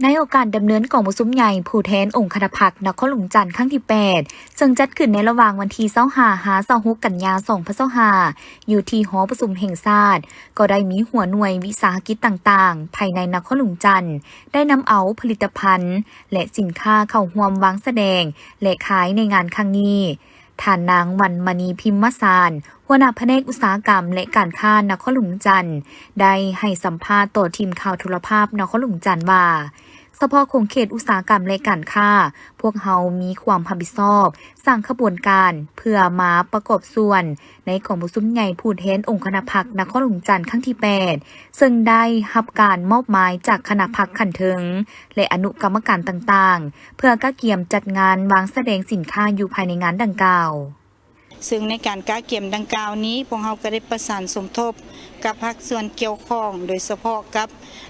ໃນໂອກາດດຳເນີນກອງປະຊຸມໃຫຍ່ຜູ້ແທນອົງຄະນະພັກນະຄອນຫຼວງວຽງຈັນຄັ້ງທີແປດ ເຊິ່ງຈັດຂຶ້ນໃນລະຫວ່າງວັນທີຊາວຫ້າ ຫາ ຊາວຫົກ ກັນຍາ ສອງພັນຊາວຫ້າ ຢູ່ທີ່ຫໍປະຊຸມແຫ່ງຊາດ, ກໍໄດ້ມີຫົວໜ່ວຍວິສາຫະກິດຕ່າງໆ ພາຍໃນນະຄອນຫຼວງວຽງຈັນ ໄດ້ນຳເອົາຜະລິດຕະພັນ ແລະ ສິນຄ້າເຂົ້າຮ່ວມວາງສະແດງ ແລະ ຂາຍໃນງານຄັ້ງນີ້. ທ່ານນາງ ວັນມະນີ ພິມມະສານ ຫົວໜ້າພະແນກອຸດສາຫະກຳ ແລະ ການຄ້ານະຄອນຫຼວງວຽງຈັນ ໄດ້ໃຫ້ສຳພາດຕໍ່ທີມຂ່າວໂທລະພາບນະຄອນຫຼວງວຽງຈັນວ່າ, ສະເພາະຂົງເຂດອຸດສາຫະກຳ ແລະ ການຄ້າ, ພວກເຮົາມີຄວາມຮັບຜິດຊອບສ້າງຂະບວນການເພື່ອມາປະກອບສ່ວນໃນກອງປະຊຸມໃຫຍ່ຜູ້ແທນອົງຄະນະພັກນະຄອນຫຼວງວຽງຈັນຄັ້ງທີແປດ ເຊິ່ງໄດ້ຮັບການມອບໝາຍຈາກຄະນະພັກຂັ້ນເທິງ ແລະ ອະນຸກຳມະການຕ່າງໆ ເພື່ອກະກຽມຈັດງານວາງສະແດງສິນຄ້າຢູ່ພາຍໃນງານດັ່ງກ່າວ. ເຊິ່ງໃນການກະກຽມດັ່ງກ່າວນີ້ ພວກເຮົາກໍໄດ້ປະສານສົມທົບກັບພາກສ່ວນກ່ຽວຂ້ອງ, ໂດຍສະເພາະກັບ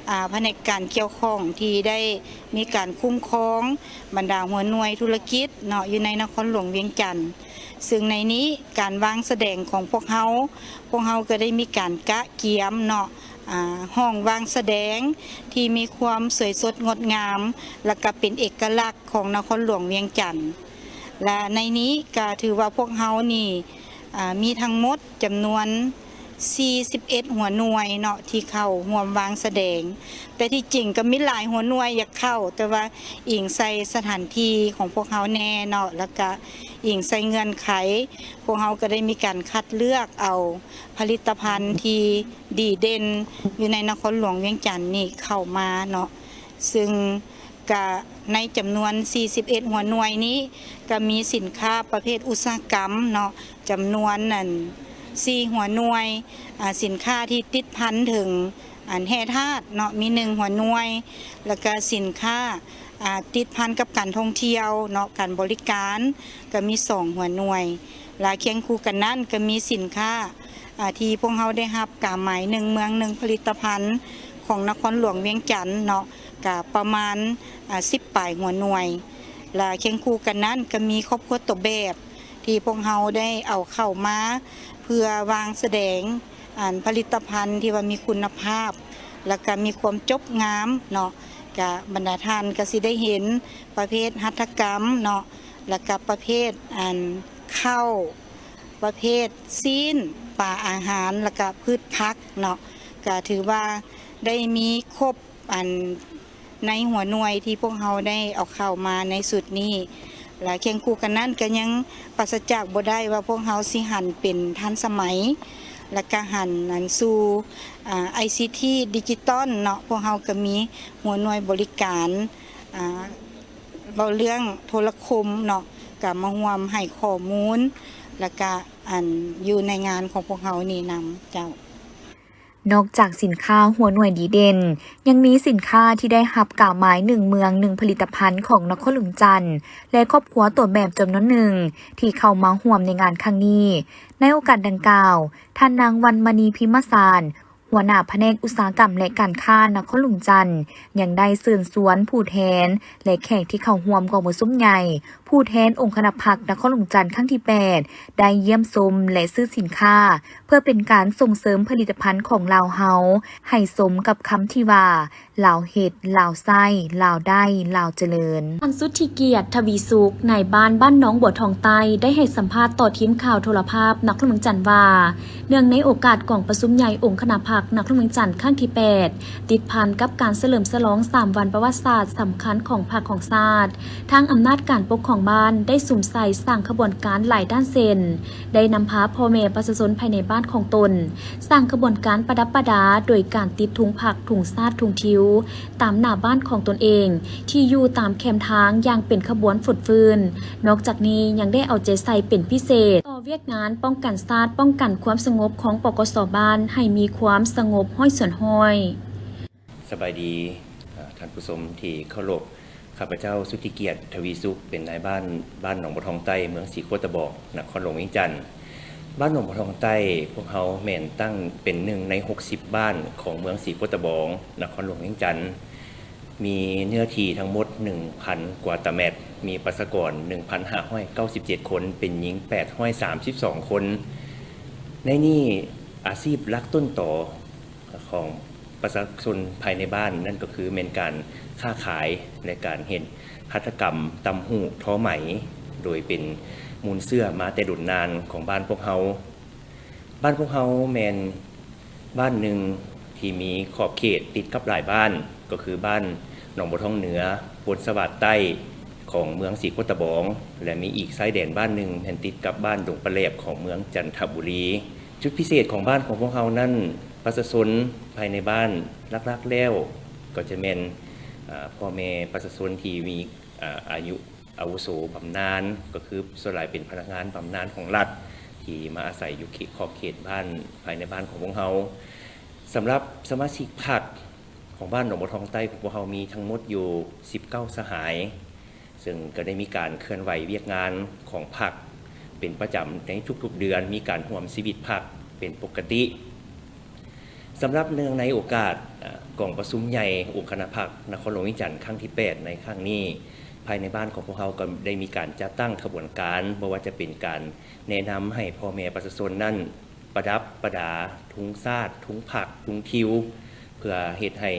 ອາ ພະແນກການກ່ຽວຂ້ອງທີ່ໄດ້ມີການຄຸ້ມຄອງບັນດາຫົວໜ່ວຍທຸລະກິດເນາະ ຢູ່ໃນນະຄອນຫຼວງວຽງຈັນ. ເຊິ່ງໃນນີ້ການວາງສະແດງຂອງພວກເຮົາ, ພວກເຮົາກໍໄດ້ມີການກະກຽມເນາະ ອາ ຫ້ອງວາງສະແດງທີ່ມີຄວາມສວຍສົດງົດງາມ ແລະ ກະເປັນເອກະລັກຂອງນະຄອນຫຼວງວຽງຈັນ. ແລະ ໃນນີ້ກະຖືວ່າພວກເຮົານີ້ ອາ ມີທັງໝົດຈຳນວນສີ່ສິບເອັດຫົວໜ່ວຍເນາະ ທີ່ເຂົ້າຮ່ວມວາງສະແດງ, ແຕ່ທີ່ຈິງກໍມີຫຼາຍຫົວໜ່ວຍຢາກເຂົ້າ, ແຕ່ວ່າອີງໃສ່ສະຖານທີ່ຂອງພວກເຮົາແດ່ເນາະ ແລ້ວກະອີງໃສ່ເງື່ອນໄຂ, ພວກເຮົາກໍໄດ້ມີການຄັດເລືອກເອົາຜະລິດຕະພັນທີ່ດີເດັ່ນຢູ່ໃນນະຄອນຫຼວງວຽງຈັນນີ້ເຂົ້າມາເນາະ. ເຊິ່ງ ກະໃນຈຳນວນສີ່ສິບເອັດຫົວໜ່ວຍນີ້ ກະມີສິນຄ້າປະເພດອຸດສາຫະກຳເນາະ ຈຳນວນ ອັນ ສີ່ຫົວໜ່ວຍ, ອາ ສິນຄ້າທີ່ຕິດພັນເຖິງ ອັນ ແຮ່ທາດເນາະ ມີໜຶ່ງຫົວໜ່ວຍ, ແລ້ວກະສິນຄ້າ ອາ ຕິດພັນກັບການທ່ອງທ່ຽວເນາະ ການບໍລິການ ກະມີສອງຫົວໜ່ວຍ. ລະຄຽງຄູ່ກັນນັ້ນກະມີສິນຄ້າ ອາ ທີ່ພວກເຮົາໄດ້ຮັບກາໝາຍໜຶ່ງເມືອງໜຶ່ງຜະລິດຕະພັນຂອງນະຄອນຫຼວງວຽງຈັນເນາະ ກະປະມານ ອາ ສິບປາຍຫົວໜ່ວຍ. ລະຄຽງຄູ່ກັນນັ້ນກະມີຄອບຄົວຕົວແບບ ທີ່ພວກເຮົາໄດ້ເອົາເຂົ້າມາເພື່ອວາງສະແດງ ອັນ ຜະລິດຕະພັນທີ່ວ່າມີຄຸນນະພາບ ລະກະມີຄວາມຈົບງາມເນາະ. ກະບັນດາທ່ານກະຊິໄດ້ເຫັນປະເພດຫັດຖະກຳເນາະ ລະກະປະເພດ ອັນ ເຂົ້າ ປະເພດຊີ້ນ, ປາອາຫານ ລະກະພືດຜັກເນາະ, ກະຖືວ່າໄດ້ມີຄົບ ອັນ ໃນຫົວໜ່ວຍທີ່ພວກເຮົາໄດ້ເອົາເຂົ້າມາໃນຊຸດນີ້. ລະຄຽງຄູ່ກັນນັ້ນກະຍັງປາສະຈາກບໍ່ໄດ້ວ່າພວກເຮົາຊິຫັນເປັນທັນສະໄໝ ລະກະຫັນ ອັນ ສູ່ ອາ ໄອຊີທີ ດິຈິຕອນເນາະ, ພວກເຮົາກະມີຫົວໜ່ວຍບໍລິການ ອາ ເວົ້າເລື່ອງໂທລະຄົມເນາະ ກະມາຮ່ວມໃຫ້ຂໍ້ມູນ ລະກະ ອັນ ຢູ່ໃນງານຂອງພວກເຮົານີ້ນຳເຈົ້າ. ນອກຈາກສິນຄ້າຫົວໜ່ວຍດີເດັ່ນ, ຍັງມີສິນຄ້າທີ່ໄດ້ຮັບກາໝາຍໜຶ່ງເມືອງໜຶ່ງຜະລິດຕະພັນຂອງນະຄອນຫຼວງຈັນ ແລະ ຄອບຄົວຕົວແບບຈຳນວນໜຶ່ງ ທີ່ເຂົ້າມາຮ່ວມໃນງານຄັ້ງນີ້. ໃນໂອກາດດັ່ງກ່າວ, ທ່ານນາງ ວັນມະນີ ພິມມະສານ ຫົວໜ້າພະແນກອຸດສາຫະກຳ ແລະ ການຄ້ານະຄອນຫຼວງຈັນ ຍັງໄດ້ເຊີນຊວນຜູ້ແທນ ແລະ ແຂກທີ່ເຂົ້າຮ່ວມກອງປະຊຸມໃຫຍ່ ຜູ້ແທນອົງຄະນະພັກນະຄອນຫຼວງຈັນຄັ້ງທີແປດ ໄດ້ຢ້ຽມຊົມ ແລະ ຊື້ສິນຄ້າ ເພື່ອເປັນການສົ່ງເສີມຜະລິດຕະພັນຂອງລາວເຮົາ ໃຫ້ສົມກັບຄຳທີ່ວ່າ ລາວເຮັດ, ລາວໃຊ້, ລາວໄດ້, ລາວຈະເລີນ. ທ່ານສຸດທິກຽດ ທະວີສຸກ ນາຍບ້ານບ້ານໜອງບົວທອງໃຕ້ ໄດ້ໃຫ້ສຳພາດຕໍ່ທີມຂ່າວໂທລະພາບນະຄອນຫຼວງວຽງຈັນວ່າ, ເນື່ອງໃນໂອກາດກອງປະຊຸມໃຫຍ່ອົງຄະນະພັກນະຄອນຫຼວງວຽງຈັນຄັ້ງທີແປດ ຕິດພັນກັບການສະເຫຼີມສະຫຼອງສາມວັນປະຫວັດສາດສຳຄັນຂອງພັກຂອງຊາດ, ທາງອຳນາດການປົກຄອງບ້ານໄດ້ສຸມໃສ່ສ້າງຂະບວນການຫຼາຍດ້ານເຊັ່ນ, ໄດ້ນຳພາພໍ່ແມ່ປະຊາຊົນພາຍໃນບ້ານຂອງຕົນ ສ້າງຂະບວນການປະດັບປະດາໂດຍການຕິດທຸງພັກ, ທຸງຊາດ, ທຸງທິວ ຕາມໜ້າບ້ານຂອງຕົນເອງ ທີ່ຢູ່ຕາມແຄມທາງຢ່າງເປັນຂະບວນຟົດຟື້ນ. ນອກຈາກນີ້ຍັງໄດ້ເອົາໃຈໃສ່ເປັນພິເສດຕໍ່ວຽກງານປ້ອງກັນຊາດ, ປ້ອງກັນຄວາມສະຫງົບຂອງ ປກສ ບ້ານ ໃຫ້ມີຄວາມສະຫງົບຮ້ອຍສ່ວນຮ້ອຍ. ສະບາຍດີ ເອີ່ ທ່ານຜູ້ຊົມທີ່ເຄົາລົບ. ຂ້າພະເຈົ້າ ສຸດທິກຽດ ທະວີສຸກ ເປັນນາຍບ້ານ ບ້ານໜອງບົວທອງໃຕ້ ເມືອງສີໂຄດຕະບອງ ນະຄອນຫຼວງວຽງຈັນ. ບ້ານໜອງບົວທອງໃຕ້ ພວກເຮົາແມ່ນຕັ້ງເປັນໜຶ່ງໃນຫົກສິບບ້ານຂອງເມືອງສີໂຄດຕະບອງ ນະຄອນຫຼວງວຽງຈັນ, ມີເນື້ອທີ່ທັງໝົດໜຶ່ງພັນກວ່າຕາແມັດ, ມີປະຊາກອນໜຶ່ງພັນຫ້າຮ້ອຍເກົ້າສິບເຈັດຄົນ, ເປັນຍິງແປດຮ້ອຍສາມສິບສອງຄົນ. ໃນນີ້ອາຊີບຫຼັກຕົ້ນຕໍຂອງ ປະຊາຊົນພາຍໃນບ້ານ ນັ້ນກໍຄືແມ່ນການຄ້າຂາຍ ແລະ ການເຮັດຫັດຖະກຳຕ່ຳຫູກທໍໄໝ ໂດຍເປັນມູນເຊື້ອມາແຕ່ດົນນານຂອງບ້ານພວກເຮົາ. ບ້ານພວກເຮົາແມ່ນບ້ານໜຶ່ງທີ່ມີຂອບເຂດຕິດກັບຫຼາຍບ້ານ ກໍຄືບ້ານໜອງບົວທອງເໜືອ, ໂພນສະຫວາດໃຕ້ ຂອງເມືອງສີໂຄດຕະບອງ ແລະ ມີອີກຊາຍແດນບ້ານໜຶ່ງແມ່ນຕິດກັບບ້ານດົງປະແຫຼບຂອງເມືອງຈັນທະບູລີ. ຈຸດພິເສດຂອງບ້ານຂອງພວກເຮົານັ້ນ ປະຊາຊົນພາຍໃນບ້ານຫຼັກໆແລ້ວ ກໍຈະແມ່ນ ອາ ພໍ່ແມ່ປະຊາຊົນທີ່ມີ ອາ ອາຍຸອາວຸໂສບຳນານ ກໍຄືສ່ວນຫຼາຍເປັນພະນັກງານບຳນານຂອງລັດ ທີ່ມາອາໄສຢູ່ເຂດ ຂອບເຂດບ້ານ ພາຍໃນບ້ານຂອງພວກເຮົາ. ສຳລັບສະມາຊິກພັກຂອງບ້ານໜອງບົວທອງໃຕ້ຂອງພວກເຮົາມີທັງໝົດຢູ່ສິບເກົ້າສະຫາຍ ເຊິ່ງກໍໄດ້ມີການເຄື່ອນໄຫວວຽກງານຂອງພັກເປັນປະຈຳໃນທຸກໆເດືອນ, ມີການຮ່ວມຊີວິດພັກເປັນປົກກະຕິ. ສຳລັບເນື່ອງໃນໂອກາດ ອາ ກອງປະຊຸມໃຫຍ່ອົງຄະນະພັກນະຄອນຫຼວງວຽງຈັນຄັ້ງທີແປດໃນຄັ້ງນີ້, ພາຍໃນບ້ານຂອງພວກເຮົາກໍໄດ້ມີການຈັດຕັ້ງຂະບວນການ, ບໍ່ວ່າຈະເປັນການແນະນຳໃຫ້ພໍ່ແມ່ປະຊາຊົນນັ້ນ ປະດັບປະດາທຸງຊາດ, ທຸງພັກ, ທຸງທິວ ເພື່ອເຮັດໃຫ້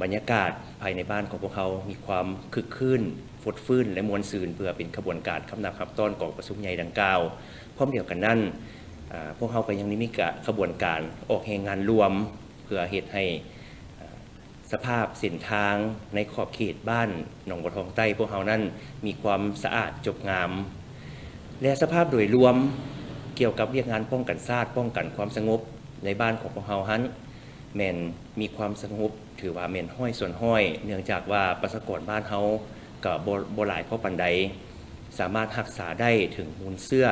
ບັນຍາກາດພາຍໃນບ້ານຂອງພວກເຮົາມີຄວາມຄຶກຄື້ນ, ຟົດຟື້ນ ແລະ ມ່ວນຊື່ນ ເພື່ອເປັນຂະບວນການຄຳນັບຮັບຕ້ອນກອງປະຊຸມໃຫຍ່ດັ່ງກ່າວ. ພ້ອມດຽວກັນນັ້ນ, ອາ, ພວກເຮົາກໍຍັງໄດ້ມີກະ, ຂະບວນການອອກແຮງງານລວມ ເພື່ອເຮັດໃຫ້, ອາ, ສະພາບເສັ້ນທາງໃນຂອບເຂດບ້ານໜອງບົວທອງໃຕ້ພວກເຮົານັ້ນມີຄວາມສະອາດຈົບງາມ ແລະ ສະພາບໂດຍລວມກ່ຽວກັບວຽກງານປ້ອງກັນຊາດ, ປ້ອງກັນຄວາມສະຫງົບໃນບ້ານຂອງພວກເຮົາຫັ້ນ ແມ່ນມີຄວາມສະຫງົບ ຖືວ່າແມ່ນຮ້ອຍສ່ວນຮ້ອຍ ເນື່ອງຈາກວ່າປະຊາກອນບ້ານເຮົາກໍບໍ່, ບໍ່ຫຼາຍພໍປານໃດ, ສາມາດຮັກສາໄດ້ເຖິງມູນເຊື້ອ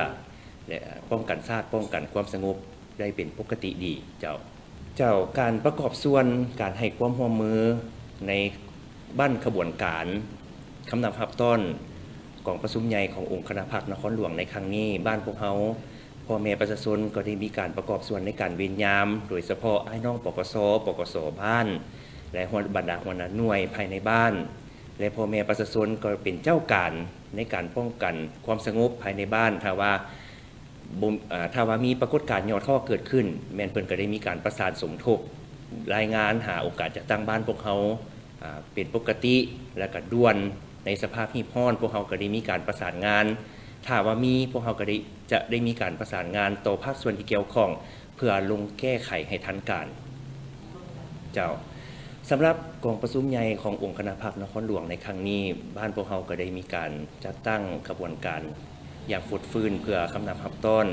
ແລະ ປ້ອງກັນຊາດ, ປ້ອງກັນຄວາມສະຫງົບໄດ້ເປັນປົກກະຕິດີເຈົ້າ. ເຈົ້າ, ການປະກອບສ່ວນ, ການໃຫ້ຄວາມຮ່ວມມືໃນບັ້ນຂະບວນການຄຳນັບຮັບຕ້ອນກອງປະຊຸມໃຫຍ່ຂອງອົງຄະນະພັກນະຄອນຫຼວງໃນຄັ້ງນີ້, ບ້ານພວກເຮົາ ພໍ່ແມ່ປະຊາຊົນກໍໄດ້ມີການປະກອບສ່ວນໃນການເວນຍາມ, ໂດຍສະເພາະອ້າຍນ້ອງ ປກສ, ປກສ ບ້ານ ແລະ ຫົວ, ບັນດາຫົວໜ້າໜ່ວຍພາຍໃນບ້ານ ແລະ ພໍ່ແມ່ປະຊາຊົນກໍເປັນເຈົ້າການໃນການປ້ອງກັນຄວາມສະຫງົບພາຍໃນບ້ານ. ຖ້າວ່າບໍ່, ອາ, ຖ້າວ່າມີປາກົດການຫຍໍ້ທໍ້ເກີດຂຶ້ນ, ແມ່ນເພິ່ນກໍໄດ້ມີການປະສານສົມທົບ, ລາຍງານຫາອົງການຈັດຕັ້ງບ້ານພວກເຮົາ, ອາ, ເປັນປົກກະຕິ ແລະ ກໍດ່ວນ. ໃນສະພາບຮີບຮ້ອນ, ພວກເຮົາກໍໄດ້ມີການປະສານງານ. ຖ້າວ່າມີ, ພວກເຮົາກໍໄດ້, ຈະໄດ້ມີການປະສານງານຕໍ່ພາກສ່ວນທີ່ກ່ຽວຂ້ອງ ເພື່ອລົງແກ້ໄຂໃຫ້ທັນການ. ເຈົ້າ, ສຳລັບກອງປະຊຸມໃຫຍ່ຂອງອົງຄະນະພັກນະຄອນຫຼວງໃນຄັ້ງນີ້, ບ້ານພວກເຮົາກໍໄດ້ມີການຈັດຕັ້ງຂະບວນການຢ່າງຟົດຟື້ນເພື່ອຄຳນັບຮັບຕ້ອນ.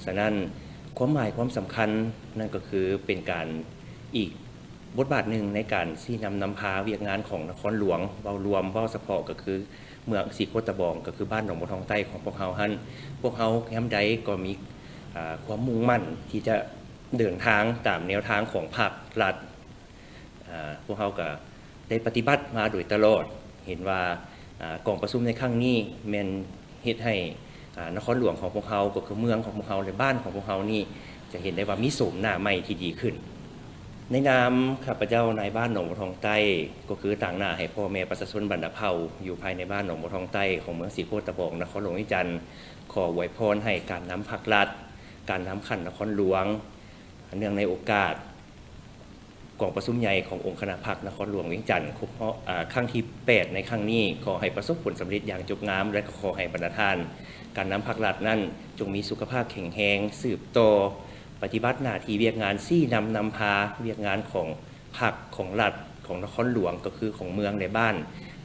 ສະນັ້ນ, ຄວາມໝາຍຄວາມສຳຄັນນັ້ນກໍຄືເປັນການ ອີກບົດບາດໜຶ່ງໃນການຊີ້ນຳນຳພາວຽກງານຂອງນະຄອນຫຼວງ ເວົ້າລວມ, ເວົ້າສະເພາະກໍຄືເມືອງສີໂຄດຕະບອງ, ກໍຄືບ້ານໜອງບົວທອງໃຕ້ຂອງພວກເຮົາຫັ້ນ. ພວກເຮົາຍາມໃດກໍມີ, ອາ, ຄວາມມຸ່ງໝັ້ນທີ່ຈະເດີນທາງຕາມແນວທາງຂອງພັກລັດ. ອາ, ພວກເຮົາກໍໄດ້ປະຕິບັດມາໂດຍຕະຫຼອດ. ເຫັນວ່າ, ອາ, ກອງປະຊຸມໃນຄັ້ງນີ້ແມ່ນ ເຮັດໃຫ້, ອາ, ນະຄອນຫຼວງຂອງພວກເຮົາ, ກໍຄືເມືອງຂອງພວກເຮົາ ແລະ ບ້ານຂອງພວກເຮົານີ້ ຈະເຫັນໄດ້ວ່າມີໂສມໜ້າໃໝ່ທີ່ດີຂຶ້ນ. ໃນນາມຂ້າພະເຈົ້ານາຍບ້ານໜອງບົວທອງໃຕ້, ກໍຄືຕາງໜ້າໃຫ້ພໍ່ແມ່ປະຊາຊົນບັນດາເຜົ່າ ຢູ່ພາຍໃນບ້ານໜອງບົວທອງໃຕ້ ຂອງເມືອງສີໂຄດຕະບອງ ນະຄອນຫຼວງວຽງຈັນ, ຂໍອວຍພອນໃຫ້ການນຳພັກລັດ, ການນຳຂັ້ນນະຄອນຫຼວງ, ເນື່ອງໃນໂອກາດ ກອງປະຊຸມໃຫຍ່ຂອງອົງຄະນະພັກນະຄອນຫຼວງວຽງຈັນ ຄົບຮອບ, ອາ, ຄັ້ງທີແປດໃນຄັ້ງນີ້ ຂໍໃຫ້ປະສົບຜົນສຳເລັດຢ່າງຈົບງາມ ແລະ ກໍຂໍໃຫ້ບັນດາທ່ານການນຳພັກລັດນັ້ນ ຈົ່ງມີສຸຂະພາບແຂງແຮງ, ສືບຕໍ່ປະຕິບັດໜ້າທີ່ວຽກງານ, ຊີ້ນຳນຳພາວຽກງານຂອງພັກ, ຂອງລັດ, ຂອງນະຄອນຫຼວງ, ກໍຄືຂອງເມືອງ ແລະ ບ້ານ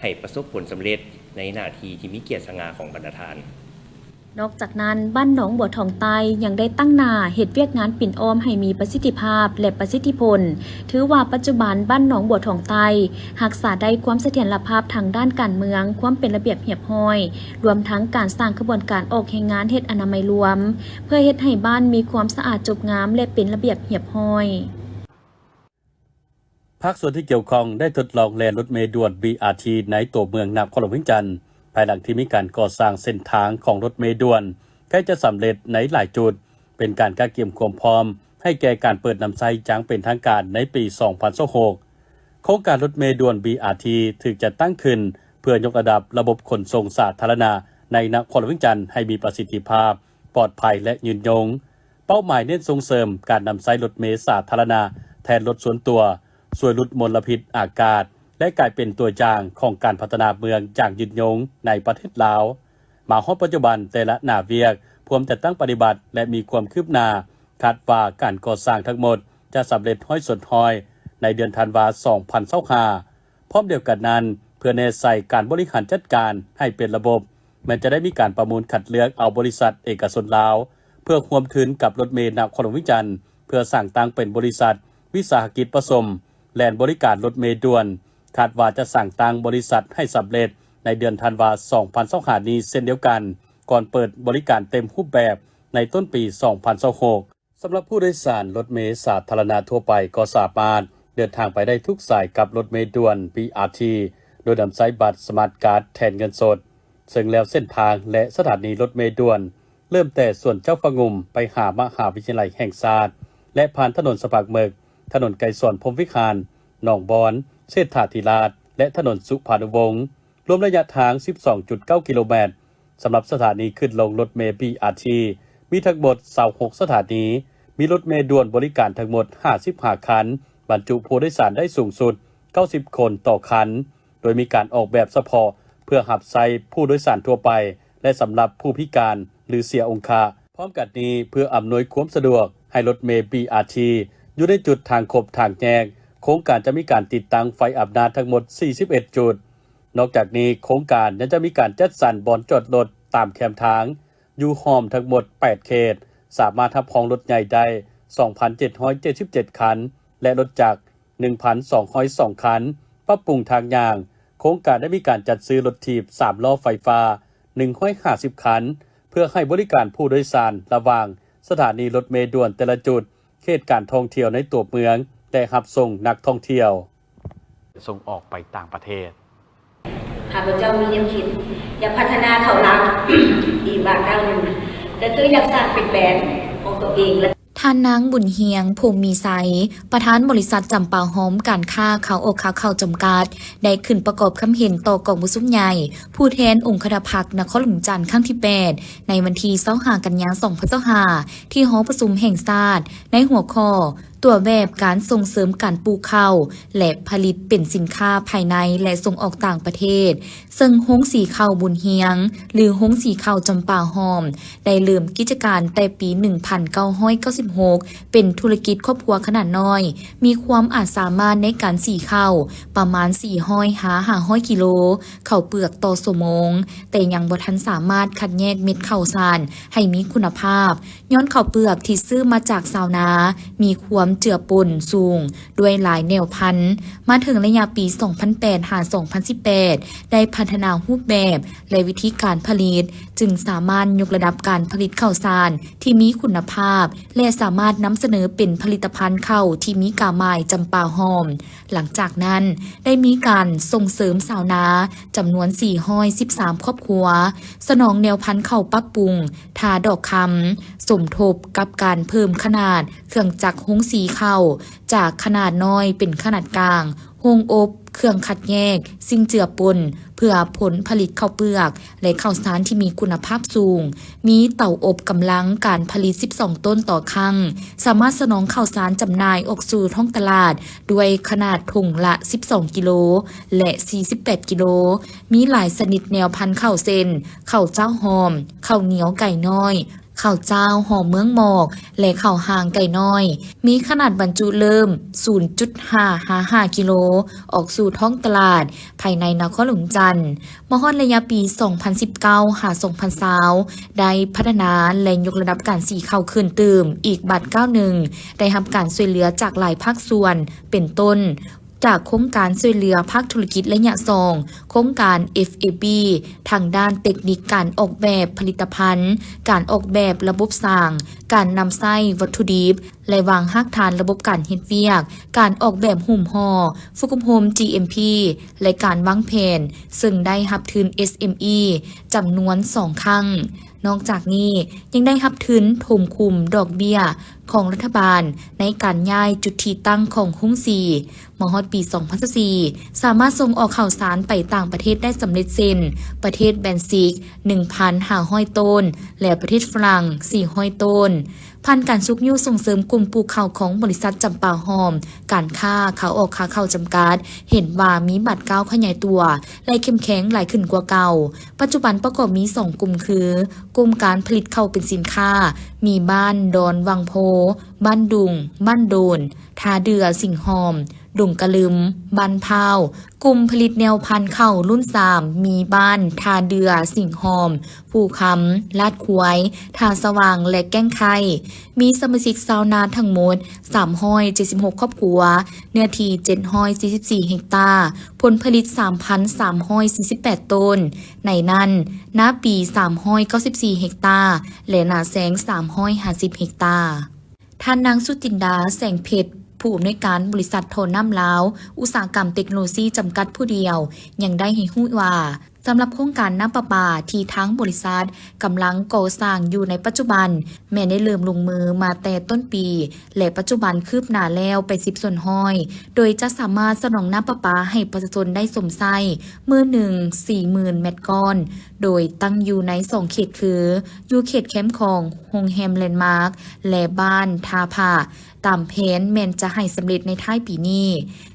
ໃຫ້ປະສົບຜົນສຳເລັດໃນໜ້າທີ່ທີ່ມີກຽດສະຫງ່າຂອງບັນດາທ່ານ. ນອກຈາກນັ້ນ, ບ້ານໜອງບົວທອງໃຕ້ຍັງໄດ້ຕັ້ງໜ້າເຮັດວຽກງານປິ່ນອ້ອມໃຫ້ມີປະສິດທິພາບ ແລະ ປະສິດທິຜົນ. ຖືວ່າປັດຈຸບັນບ້ານໜອງບົວທອງໃຕ້ຮັກສາໄດ້ຄວາມສະຖຽນລະພາບທາງດ້ານການເມືອງ, ຄວາມເປັນລະບຽບຮຽບຮ້ອຍ, ລວມທັງການສ້າງຂະບວນການອອກແຮງງານເຮັດອະນາໄມລວມ, ເພື່ອເຮັດໃຫ້ບ້ານມີຄວາມສະອາດຈົບງາມ ແລະ ເປັນລະບຽບຮຽບຮ້ອຍ. ພາກສ່ວນທີ່ກ່ຽວຂ້ອງໄດ້ທົດລອງແລ່ນລົດເມດ່ວນ ບີອາທີ ໃນຕົວເມືອງນະຄອນຫຼວງວຽງຈັນ ພາຍຫຼັງທີ່ມີການກໍ່ສ້າງເສັ້ນທາງຂອງລົດເມດ່ວນໃກ້ຈະສຳເລັດໃນຫຼາຍຈຸດ, ເປັນການກະກຽມຄວາມພ້ອມໃຫ້ແກ່ການເປີດນຳໃຊ້ຢ່າງເປັນທາງການໃນປີສອງພັນຊາວຫົກ. ໂຄງການລົດເມດ່ວນ ບີອາທີ ຖືກຈັດຕັ້ງຂຶ້ນເພື່ອຍົກລະດັບລະບົບຂົນສົ່ງສາທາລະນະໃນນະຄອນຫຼວງວຽງຈັນໃຫ້ມີປະສິດທິພາບ, ປອດໄພ ແລະ ຍືນຍົງ. ເປົ້າໝາຍເນັ້ນສົ່ງເສີມການນຳໃຊ້ລົດເມສາທາລະນະແທນລົດສ່ວນຕົວ, ຊ່ວຍຫຼຸດມົນລະພິດອາກາດ ແລະ ກາຍເປັນຕົວຢ່າງຂອງການພັດທະນາເມືອງຢ່າງຍືນຍົງໃນປະເທດລາວ. ມາຮອດປັດຈຸບັນ, ແຕ່ລະໜ້າວຽກພວມຈັດຕັ້ງປະຕິບັດ ແລະ ມີຄວາມຄືບໜ້າ, ຄາດວ່າການກໍ່ສ້າງທັງໝົດຈະສຳເລັດຮ້ອຍສ່ວນຮ້ອຍໃນເດືອນທັນວາ ສອງພັນຊາວຫ້າ. ພ້ອມດຽວກັນນັ້ນ, ເພື່ອແນໃສ່ການບໍລິຫານຈັດການໃຫ້ເປັນລະບົບ, ແມ່ນຈະໄດ້ມີການປະມູນຄັດເລືອກເອົາບໍລິສັດເອກະຊົນລາວ ເພື່ອຮ່ວມທຶນກັບລົດເມນະຄອນຫຼວງວຽງຈັນ ເພື່ອສ້າງຕັ້ງເປັນບໍລິສັດວິສາຫະກິດປະສົມ ແລ່ນບໍລິການລົດເມດ່ວນ. ຄາດວ່າຈະສ້າງຕັ້ງບໍລິສັດໃຫ້ສຳເລັດໃນເດືອນທັນວາ ສອງພັນຊາວຫ້ານີ້ເຊັ່ນດຽວກັນ, ກ່ອນເປີດບໍລິການເຕັມຮູບແບບໃນຕົ້ນປີ ສອງພັນຊາວຫົກ. ສຳລັບຜູ້ໂດຍສານລົດເມສາທາລະນະທົ່ວໄປກໍສາມາດເດີນທາງໄປໄດ້ທຸກສາຍກັບລົດເມດ່ວນ ບີອາທີ ໂດຍນຳໃຊ້ບັດສະມາດກາດແທນເງິນສົດ, ເຊິ່ງແລ້ວເສັ້ນທາງ ແລະ ສະຖານີລົດເມດ່ວນ ເລີ່ມແຕ່ສວນເຈົ້າຟ້າງຸ່ມໄປຫາມະຫາວິທະຍາໄລແຫ່ງຊາດ ແລະ ຜ່ານຖະໜົນສະພາກເມິກ, ຖະໜົນໄກສອນ ພົມວິຫານ, ໜອງບອນ, ເສດຖາທິລາດ ແລະ ຖະໜົນສຸພານຸວົງ, ລວມໄລຍະທາງ ສິບສອງຈຸດເກົ້າ ກິໂລແມັດ. ສຳລັບສະຖານີຂຶ້ນລົງລົດເມ ບີອາທີ ມີທັງໝົດ ຊາວຫົກ ສະຖານີ, ມີລົດເມດ່ວນບໍລິການທັງໝົດ ຫ້າສິບຫ້າ ຄັນ, ບັນຈຸຜູ້ໂດຍສານໄດ້ສູງສຸດ ເກົ້າສິບ ຄົນຕໍ່ຄັນ, ໂດຍມີການອອກແບບສະເພາະເພື່ອຮັບໃຊ້ຜູ້ໂດຍສານທົ່ວໄປ ແລະ ສຳລັບຜູ້ພິການ ຫຼື ເສຍອົງຄະ. ພ້ອມກັນນີ້, ເພື່ອອຳນວຍຄວາມສະດວກໃຫ້ລົດເມ ບີອາທີ ຢູ່ໃນຈຸດທາງຄົບທາງແຍກ, ໂຄງການຈະມີການຕິດຕັ້ງໄຟອຳນາດທັງໝົດ ສີ່ສິບເອັດ ຈຸດ. ນອກຈາກນີ້, ໂຄງການຍັງຈະມີການຈັດສັນບ່ອນຈອດລົດຕາມແຄມທາງ ຢູ່ຫ້ອມທັງໝົດ ແປດ ເຂດ, ສາມາດຮັບຮອງລົດໃຫຍ່ໄດ້ ສອງພັນເຈັດຮ້ອຍເຈັດສິບເຈັດ ຄັນ ແລະ ລົດຈັກ ໜຶ່ງພັນສອງຮ້ອຍສອງ ຄັນ, ປັບປຸງທາງຍ່າງ. ໂຄງການໄດ້ມີການຈັດຊື້ລົດຖີບສາມລໍ້ໄຟຟ້າ ໜຶ່ງຮ້ອຍຫ້າສິບ ຄັນ ເພື່ອໃຫ້ບໍລິການຜູ້ໂດຍສານລະຫວ່າງສະຖານີລົດເມດ່ວນແຕ່ລະຈຸດ, ເຂດການທ່ອງທ່ຽວໃນຕົວເມືອງ ແລະ ຮັບສົ່ງນັກທ່ອງທ່ຽວ. ສົ່ງອອກໄປຕ່າງປະເທດ. ຂ້າພະເຈົ້າມີແນວຄິດຢາກພັດທະນາເຂົ້າລາວອີກບາດກ້າວໜຶ່ງ, ກໍຄືຢາກສ້າງເປັນແບນຂອງຕົວເອງ ແລະ ທ່ານນາງ ບຸນຮຽງ ພົມມີໄຊ, ປະທານບໍລິສັດຈຳປາຫອມການຄ້າເຂົ້າອອກຂາເຂົ້າຈຳກັດ ໄດ້ຂຶ້ນປະກອບຄຳເຫັນຕໍ່ກອງປະຊຸມໃຫຍ່ຜູ້ແທນອົງຄະນະພັກນະຄອນຫຼວງວຽງຈັນຄັ້ງທີແປດ ໃນວັນທີຊາວຫ້າ ກັນຍາ ສອງພັນຊາວຫ້າ ທີ່ຫໍປະຊຸມແຫ່ງຊາດ ໃນຫົວຂໍ້ ຕົວແບບການສົ່ງເສີມການປູກເຂົ້າ ແລະ ຜະລິດເປັນສິນຄ້າພາຍໃນ ແລະ ສົ່ງອອກຕ່າງປະເທດ, ເຊິ່ງໂຮງສີເຂົ້າບຸນຮຽງ ຫຼື ໂຮງສີເຂົ້າຈຳປາຫອມ ໄດ້ເລີ່ມກິດຈະການແຕ່ປີໜຶ່ງພັນເກົ້າຮ້ອຍເກົ້າສິບຫົກ ເປັນທຸລະກິດຄອບຄົວຂະໜາດນ້ອຍ, ມີຄວາມອາດສາມາດໃນການສີເຂົ້າປະມານສີ່ຮ້ອຍຫາຫ້າຮ້ອຍກິໂລ ເຂົ້າເປືອກຕໍ່ຊົ່ວໂມງ, ແຕ່ຍັງບໍ່ທັນສາມາດຄັດແຍກເມັດເຂົ້າສານໃຫ້ມີຄຸນນະພາບ, ຍ້ອນເຂົ້າເປືອກທີ່ຊື້ມາຈາກຊາວນາມີຄວາມເຈືອປົນສູງດ້ວຍຫຼາຍແນວພັນ. ມາເຖິງໄລຍະປີສອງພັນແປດຫາສອງພັນສິບແປດ ໄດ້ພັດທະນາຮູບແບບ ແລະ ວິທີການຜະລິດ, ຈຶ່ງສາມາດຍົກລະດັບການຜະລິດເຂົ້າສານທີ່ມີຄຸນນະພາບ ແລະ ສາມາດນຳສະເໜີເປັນຜະລິດຕະພັນເຂົ້າທີ່ມີກາໝ້າຍຈຳປາຫອມ. ຫຼັງຈາກນັ້ນ ໄດ້ມີການສົ່ງເສີມຊາວນາຈຳນວນສີ່ຮ້ອຍສິບສາມຄອບຄົວ, ສະໜອງແນວພັນເຂົ້າປັບປຸງທ່າດອກຄຳ, ສົມທົບກັບການເພີ່ມຂະໜາດເຄື່ອງຈັກໂຮງສີເຂົ້າ ຈາກຂະໜາດນ້ອຍເປັນຂະໜາດກາງ, ໂຮງອົບ, ເຄື່ອງຄັດແຍກສິ່ງເຈືອປົນ ເພື່ອຜົນຜະລິດເຂົ້າເປືອກ ແລະ ເຂົ້າສານທີ່ມີຄຸນນະພາບສູງ, ມີເຕົາອົບກຳລັງການຜະລິດສິບສອງໂຕນຕໍ່ຄັ້ງ, ສາມາດສະໜອງເຂົ້າສານຈຳໜ່າຍອອກສູ່ທ້ອງຕະຫຼາດດ້ວຍຂະໜາດຖົງລະສິບສອງກິໂລ ແລະ ສີ່ສິບແປດກິໂລ, ມີຫຼາຍຊະນິດແນວພັນເຂົ້າເຊັ່ນ ເຂົ້າຈ້າວຫອມ, ເຂົ້າໜຽວໄກ່ນ້ອຍ, ເຂົ້າຈ້າວຫໍເມືອງໝອກ ແລະ ເຂົ້າຮ່າງໄກ່ນ້ອຍ, ມີຂະໜາດບັນຈຸເລີ່ມສູນຈຸດຫ້າຫາຫ້າກິໂລ ອອກສູ່ທ້ອງຕະຫຼາດພາຍໃນນະຄອນຫຼວງຈັນ. ມາຮອດໄລຍະປີສອງພັນສິບເກົ້າຫາສອງພັນຊາວ ໄດ້ພັດທະນາ ແລະ ຍົກລະດັບການສີເຂົ້າຂຶ້ນຕື່ມອີກບາດກ້າວໜຶ່ງ, ໄດ້ຮັບການຊ່ວຍເຫຼືອຈາກຫຼາຍພາກສ່ວນ ເປັນຕົ້ນ ຈາກໂຄງການຊ່ວຍເຫຼືອພາກທຸລະກິດໄລຍະສອງ, ໂຄງການ ເອັຟເອບີ ທາງດ້ານເຕັກນິກການອອກແບບຜະລິດຕະພັນ, ການອອກແບບລະບົບສາງ, ການນຳໃຊ້ວັດຖຸດິບ ແລະ ວາງຮາກຖານລະບົບການເຮັດວຽກ, ການອອກແບບຫຸ້ມຫໍ່, ຝຶກອົບຮົມ ຈີເອັມພີ ແລະ ການວາງແຜນ, ເຊິ່ງໄດ້ຮັບທຶນ ເອສເອັມອີ ຈຳນວນສອງຄັ້ງ. ນອກຈາກນີ້ ຍັງໄດ້ຮັບທຶນຖົມຄຸມດອກເບ້ຍຂອງລັດຖະບານໃນການຍ້າຍຈຸດທີ່ຕັ້ງຂອງໂຮງສີ. ມາຮອດປີສອງພັນຊາວສີ່ ສາມາດສົ່ງອອກເຂົ້າສານໄປຕ່າງປະເທດໄດ້ສຳເລັດເຊັ່ນ ປະເທດແບນຊິກ ໜຶ່ງພັນຫ້າຮ້ອຍໂຕນ ແລະ ປະເທດຝຣັ່ງ ສີ່ຮ້ອຍໂຕນ. ຜ່ານການຊຸກຍູ້ສົ່ງເສີມກຸ່ມປູກເຂົ້າຂອງບໍລິສັດຈຳປາຫອມ ການຄ້າຂາອອກຂາເຂົ້າຈຳກັດ ເຫັນວ່າມີບາດກ້າວຂະຫຍາຍຕົວ ແລະ ເຂັ້ມແຂງຫຼາຍຂຶ້ນກວ່າເກົ່າ. ປັດຈຸບັນປະກອບມີສອງກຸ່ມຄື ກຸ່ມການຜະລິດເຂົ້າເປັນສິນຄ້າ ມີບ້ານດອນວັງໂພ, ບ້ານດຸງ, ບ້ານໂດນ, ທ່າເດື່ອ, ສິງຫອມ, ດົງກະລຶມ, ບ້ານພ້າວ. ກຸ່ມຜະລິດແນວພັນເຂົ້າລຸ້ນສາມ ມີບ້ານທ່າເດື່ອ, ສິງຫອມ, ພູຄຳ, ລາດຄວາຍ, ທ່າສະຫວ່າງ ແລະ ແກ້ງໄຄ. ມີສະມາຊິກຊາວນາທັງໝົດສາມຮ້ອຍເຈັດສິບຫົກຄອບຄົວ, ເນື້ອທີ່ເຈັດຮ້ອຍສີ່ສິບສີ່ເຮັກຕາ, ຜົນຜະລິດສາມພັນສາມຮ້ອຍສີ່ສິບແປດໂຕນ, ໃນນັ້ນ ນາປີສາມຮ້ອຍເກົ້າສິບສີ່ເຮັກຕາ ແລະ ນາແຊງສາມຮ້ອຍຫ້າສິບເຮັກຕາ. ທ່ານນາງ ສຸຈິນດາ ແສງເພັດ ຜູ້ອຳນວຍການບໍລິສັດທໍ່ນ້ຳລາວ ອຸດສາຫະກຳເຕັກໂນໂລຊີ ຈຳກັດຜູ້ດຽວ ຍັງໄດ້ໃຫ້ຮູ້ວ່າ ສຳລັບໂຄງການນ້ຳປະປາທີ່ທາງບໍລິສັດກຳລັງກໍ່ສ້າງຢູ່ໃນປັດຈຸບັນ ແມ່ນໄດ້ເລີ່ມລົງມືມາແຕ່ຕົ້ນປີ ແລະ ປັດຈຸບັນຄືບໜ້າແລ້ວແປດສິບສ່ວນຮ້ອຍ ໂດຍຈະສາມາດສະໜອງນ້ຳປະປາໃຫ້ປະຊາຊົນໄດ້ຊົມໃຊ້ມື້ໜຶ່ງສີ່ໝື່ນແມັດກ້ອນ, ໂດຍຕັ້ງຢູ່ໃນສອງເຂດຄື ຢູ່ເຂດແຄມຂອງໂຮງແຮມແລນມາກ ແລະ ບ້ານທ່າຜາ. ຕາມແຜນແມ່ນຈະໃຫ້ສຳເລັດໃນທ້າຍປີນີ້,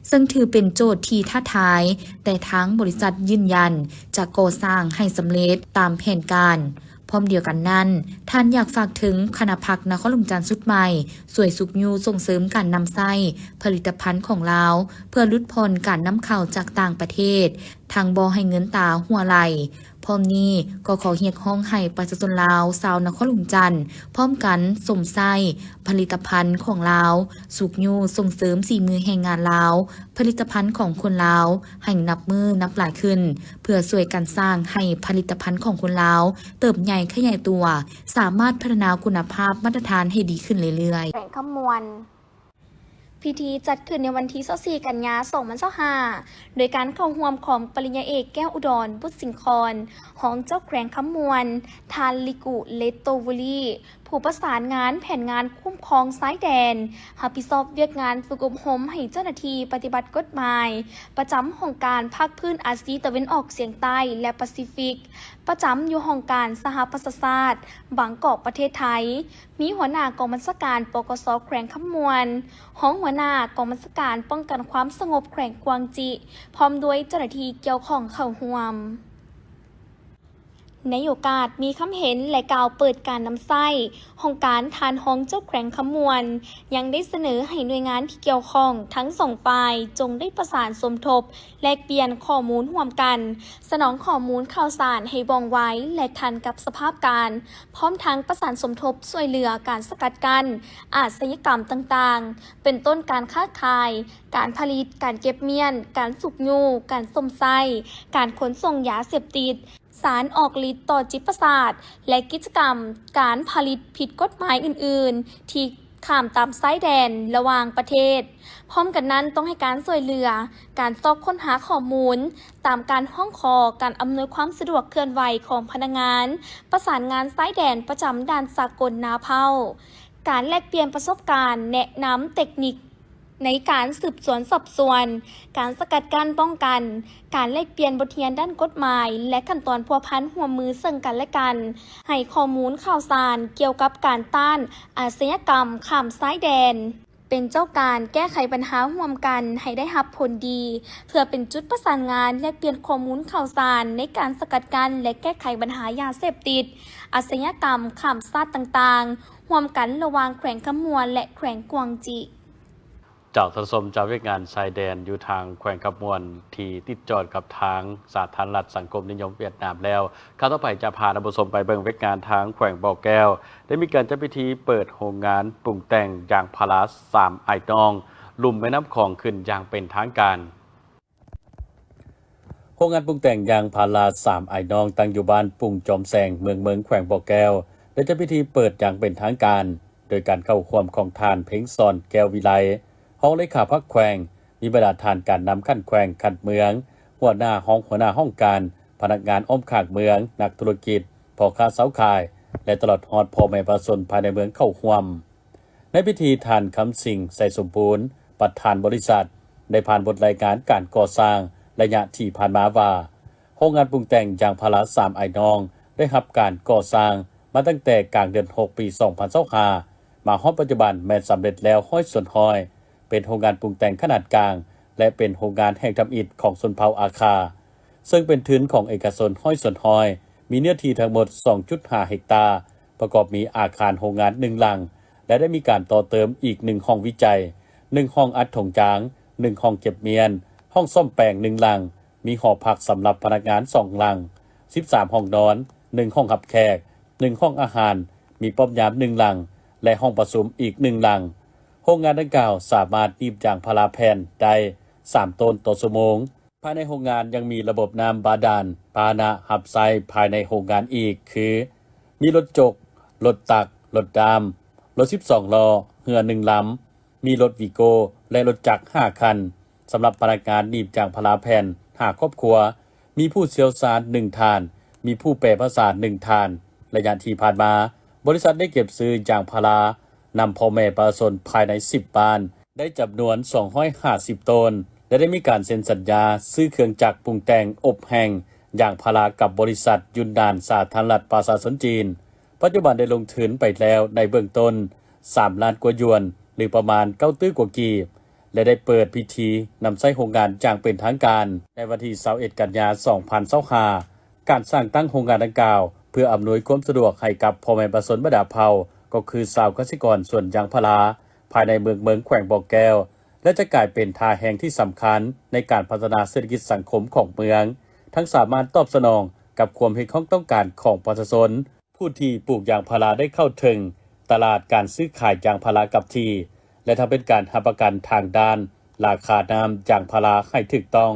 ເຊິ່ງຖືເປັນໂຈດທີ່ທ້າທາຍ, ແຕ່ທາງບໍລິສັດຢືນຢັນຈະກໍ່ສ້າງໃຫ້ສຳເລັດຕາມແຜນການ. ພ້ອມດຽວກັນນັ້ນ, ທ່ານຢາກຝາກເຖິງຄະນະພັກນະຄອນຫຼວງວຽງຈັນຊຸດໃໝ່ ຊ່ວຍຊຸກຍູ້ສົ່ງເສີມການນຳໃຊ້ຜະລິດຕະພັນຂອງລາວ ເພື່ອຫຼຸດຜ່ອນການນຳເຂົ້າຈາກຕ່າງປະເທດ, ທັງບໍ່ໃຫ້ເງິນຕາຮົ່ວໄຫຼ. ພ້ອມນີ້ກໍຂໍຮຽກຮ້ອງໃຫ້ປະຊາຊົນລາວ ຊາວນະຄອນຫຼວງວຽງຈັນ ພ້ອມກັນຊົມໃຊ້ຜະລິດຕະພັນຂອງລາວ, ຊຸກຍູ້ສົ່ງເສີມສີມືແຮງງານລາວ, ຜະລິດຕະພັນຂອງຄົນລາວໃຫ້ນັບມື້ນັບຫຼາຍຂຶ້ນ, ເພື່ອຊ່ວຍກັນສ້າງໃຫ້ຜະລິດຕະພັນຂອງຄົນລາວເຕີບໃຫຍ່ຂະຫຍາຍຕົວ, ສາມາດພັດທະນາຄຸນນະພາບມາດຕະຖານໃຫ້ດີຂຶ້ນເລື້ອຍໆ. ແຂວງຄຳມ່ວນ. ພິທີຈັດຂຶ້ນໃນວັນທີຊາວສີ່ ກັນຍາ ສອງພັນຊາວຫ້າ ໂດຍການເຂົ້າຮ່ວມຂອງປະລິນຍາເອກ ແກ້ວອຸດອນ ບຸດສິງຄອນ, ຮອງເຈົ້າແຂວງຄຳມ່ວນ, ທ່ານ ລິກຸ ເລດໂຕວໍລີ, ຜູ້ປະສານງານແຜນງານຄຸ້ມຄອງຊາຍແດນ, ຮັບຜິດຊອບວຽກງານຝຶກອົບຮົມໃຫ້ເຈົ້າໜ້າທີ່ປະຕິບັດກົດໝາຍ ປະຈຳຫ້ອງການພາກພື້ນອາຊີຕາເວັນອອກສຽງໃຕ້ ແລະ ປາຊີຟິກ, ປະຈຳຢູ່ຫ້ອງການສະຫະປະຊາຊາດ, ບາງກອກ, ປະເທດໄທ. ມີຫົວໜ້າກອງບັນຊາການ ປກສ ແຂວງຄຳມ່ວນ, ຮອງຫົວໜ້າກອງບັນຊາການປ້ອງກັນຄວາມສະຫງົບແຂວງກວາງຈິ, ພ້ອມດ້ວຍເຈົ້າໜ້າທີ່ກ່ຽວຂ້ອງເຂົ້າຮ່ວມ. ໃນໂອກາດມີຄຳເຫັນ ແລະ ກ່າວເປີດການນຳໃຊ້, ຫ້ອງການທ່ານຮອງເຈົ້າແຂວງຄຳມ່ວນ ຍັງໄດ້ສະເໜີໃຫ້ໜ່ວຍງານທີ່ກ່ຽວຂ້ອງທັງສອງຝ່າຍ ຈົ່ງໄດ້ປະສານສົມທົບ ແລກປ່ຽນຂໍ້ມູນຮ່ວມກັນ, ສະໜອງຂໍ້ມູນຂ່າວສານໃຫ້ວ່ອງໄວ ແລະ ທັນກັບສະພາບການ, ພ້ອມທັງປະສານສົມທົບຊ່ວຍເຫຼືອການສະກັດກັ້ນອາຊະຍາກຳຕ່າງໆ ເປັນຕົ້ນການຄ້າຂາຍ, ການຜະລິດ, ການເກັບມ້ຽນ, ການຊຸກຍູ້, ການຊົມໃຊ້, ການຂົນສົ່ງຢາເສບຕິດ, ສານອອກລິດຕໍ່ຈິດປະສາດ ແລະ ກິດຈະກຳການຜະລິດຜິດກົດໝາຍອື່ນໆ ທີ່ ຂ້າມຕາມຊາຍແດນລະຫວ່າງປະເທດ. ພ້ອມກັນນັ້ນ, ຕ້ອງໃຫ້ການຊ່ວຍເຫຼືອ, ການຊອກຄົ້ນຫາຂໍ້ມູນຕາມການຮ້ອງຂໍ, ການອຳນວຍຄວາມສະດວກເຄື່ອນໄຫວຂອງພະນັກງານປະສານງານຊາຍແດນປະຈຳດ່ານສາກົນນາເພົ້າ, ການແລກປ່ຽນປະສົບການ, ແນະນຳເຕັກນິກໃນການສືບສວນສອບສວນ, ການສະກັດກັ້ນປ້ອງກັນ, ການແລກປ່ຽນບົດຮຽນດ້ານກົດໝາຍ ແລະ ຂັ້ນຕອນພົວພັນຮ່ວມມືເຊິ່ງກັນ ແລະ ກັນ, ໃຫ້ຂໍ້ມູນຂ່າວສານກ່ຽວກັບການຕ້ານອາຊະຍາກຳຂ້າມຊາຍແດນ, ເປັນເຈົ້າການແກ້ໄຂບັນຫາຮ່ວມກັນໃຫ້ໄດ້ຮັບຜົນດີ, ເພື່ອເປັນຈຸດປະສານງານແລກປ່ຽນຂໍ້ມູນຂ່າວສານໃນການສະກັດກັ້ນ ແລະ ແກ້ໄຂບັນຫາຢາເສບຕິດ, ອາຊະຍາກຳຂ້າມຊາດຕ່າງໆ ຮ່ວມກັນລະຫວ່າງແຂວງຄຳມ່ວນ ແລະ ແຂວງກວາງຈິ. ເຈົ້າ ທ່ານຜູ້ຊົມ, ຈາກວຽກງານຊາຍແດນຢູ່ທາງແຂວງຄຳມ່ວນທີ່ຕິດຈອດກັບທາງສາທາລະນະລັດສັງຄົມນິຍົມຫວຽດນາມແລ້ວ, ຂ່າວຕໍ່ໄປຈະພາທ່ານຜູ້ຊົມໄປເບິ່ງວຽກງານທາງແຂວງບໍ່ແກ້ວ ໄດ້ມີການຈັດພິທີເປີດໂຮງງານປຸງແຕ່ງຢາງພາລາສາມອ້າຍນ້ອງລຸ່ມແມ່ນ້ຳຂອງຂຶ້ນຢ່າງເປັນທາງການ. ໂຮງງານປຸງແຕ່ງຢາງພາລາສາມອ້າຍນ້ອງ ຕັ້ງຢູ່ບ້ານປຸ່ງຈອມແສງ ເມືອງເມິງ ແຂວງບໍ່ແກ້ວ ໄດ້ຈັດພິທີເປີດຢ່າງເປັນທາງການ ໂດຍການເຂົ້າຮ່ວມຂອງທ່ານ ເພັງສອນ ແກ້ວວິໄລ ຮອງເລຂາພັກແຂວງ, ມີບັນດາທ່ານການນຳຂັ້ນແຂວງ, ຂັ້ນເມືອງ, ຫົວໜ້າ, ຮອງຫົວໜ້າຫ້ອງການ, ພະນັກງານອ້ອມຂ້າງເມືອງ, ນັກທຸລະກິດ, ພໍ່ຄ້າຊາວຂາຍ ແລະ ຕະຫຼອດຮອດພໍ່ແມ່ປະຊາຊົນພາຍໃນເມືອງເຂົ້າຮ່ວມ. ໃນພິທີ, ທ່ານ ຄຳສິງ ໄຊສົມບູນ ປະທານບໍລິສັດ ໄດ້ຜ່ານບົດລາຍງານການກໍ່ສ້າງໄລຍະທີ່ຜ່ານມາວ່າ, ໂຮງງານປຸງແຕ່ງຢາງພາລາສາມອ້າຍນ້ອງ ໄດ້ຮັບການກໍ່ສ້າງມາຕັ້ງແຕ່ກາງເດືອນຫົກ ປີສອງພັນຊາວຫ້າ, ມາຮອດປັດຈຸບັນແມ່ນສຳເລັດແລ້ວຮ້ອຍສ່ວນຮ້ອຍ, ເປັນໂຮງງານປຸງແຕ່ງຂະໜາດກາງ ແລະ ເປັນໂຮງງານແຫ່ງທຳອິດຂອງຊົນເຜົ່າອາຄາ, ເຊິ່ງເປັນທຶນຂອງເອກະຊົນຮ້ອຍສ່ວນຮ້ອຍ, ມີເນື້ອທີ່ທັງໝົດສອງຈຸດຫ້າເຮັກຕາ, ປະກອບມີອາຄານໂຮງງານໜຶ່ງຫຼັງ ແລະ ໄດ້ມີການຕໍ່ເຕີມອີກໜຶ່ງຫ້ອງວິໄຈ, ໜຶ່ງຫ້ອງອັດຖົງຈາງ, ໜຶ່ງຫ້ອງເກັບມ້ຽນ, ຫ້ອງສ້ອມແປງໜຶ່ງຫຼັງ, ມີຫໍພັກສຳລັບພະນັກງານສອງຫຼັງ, ສິບສາມຫ້ອງນອນ, ໜຶ່ງຫ້ອງຮັບແຂກ, ໜຶ່ງຫ້ອງອາຫານ, ມີປ້ອມຍາມໜຶ່ງຫຼັງ ແລະ ຫ້ອງປະຊຸມອີກໜຶ່ງຫຼັງ. ໂຮງງານດັ່ງກ່າວສາມາດໜີບຢາງພາລາແຜ່ນໄດ້ສາມໂຕນຕໍ່ຊົ່ວໂມງ. ພາຍໃນໂຮງງານຍັງມີລະບົບນ້ຳບາດານ, ພາຫະນະຮັບໃຊ້ພາຍໃນໂຮງງານອີກຄື ມີລົດຈົກ, ລົດຕັກ, ລົດດ້າມ, ລົດສິບສອງລໍ້, ເຮືອໜຶ່ງລຳ, ມີລົດວີໂກ້ ແລະ ລົດຈັກຫ້າຄັນ. ສຳລັບພະນັກງານໜີບຢາງພາລາແຜ່ນຫ້າຄອບຄົວ, ມີຜູ້ຊ່ຽວຊານໜຶ່ງທ່ານ, ມີຜູ້ແປພາສາໜຶ່ງທ່ານ. ໄລຍະທີ່ຜ່ານມາ, ບໍລິສັດໄດ້ເກັບຊື້ຢາງພາລານຳພໍ່ແມ່ປະຊາຊົນພາຍໃນສິບບ້ານ ໄດ້ຈຳນວນສອງຮ້ອຍຫ້າສິບໂຕນ ແລະ ໄດ້ມີການເຊັນສັນຍາຊື້ເຄື່ອງຈັກປຸງແຕ່ງອົບແຫ້ງຢາງພາລາກັບບໍລິສັດຢຸນນານສາທາລະນະລັດປະຊາຊົນຈີນ. ປັດຈຸບັນໄດ້ລົງທຶນໄປແລ້ວໃນເບື້ອງຕົ້ນສາມລ້ານກວ່າຢວນ ຫຼື ປະມານເກົ້າຕື້ກວ່າກີບ ແລະ ໄດ້ເປີດພິທີນຳໃຊ້ໂຮງງານຢ່າງເປັນທາງການໃນວັນທີຊາວເອັດ ກັນຍາ ສອງພັນຊາວຫ້າ. ການສ້າງຕັ້ງໂຮງງານດັ່ງກ່າວ ເພື່ອອຳນວຍຄວາມສະດວກໃຫ້ກັບພໍ່ແມ່ປະຊາຊົນບັນດາເຜົ່າ ກໍຄືຊາວກະສິກອນສວນຢາງພາລາ ພາຍໃນເມືອງເມິງ ແຂວງບໍ່ແກ້ວ ແລະ ຈະກາຍເປັນທ່າແຮງທີ່ສຳຄັນໃນການພັດທະນາເສດຖະກິດສັງຄົມຂອງເມືອງ, ທັງສາມາດຕອບສະໜອງກັບຄວາມຮຽກຮ້ອງຕ້ອງການຂອງປະຊາຊົນ ຜູ້ທີ່ປູກຢາງພາລາໄດ້ເຂົ້າເຖິງຕະຫຼາດການຊື້ຂາຍຢາງພາລາກັບທີ່ ແລະ ທັງເປັນການຮັບປະກັນທາງດ້ານລາຄານ້ຳຢາງພາລາໃຫ້ຖືກຕ້ອງ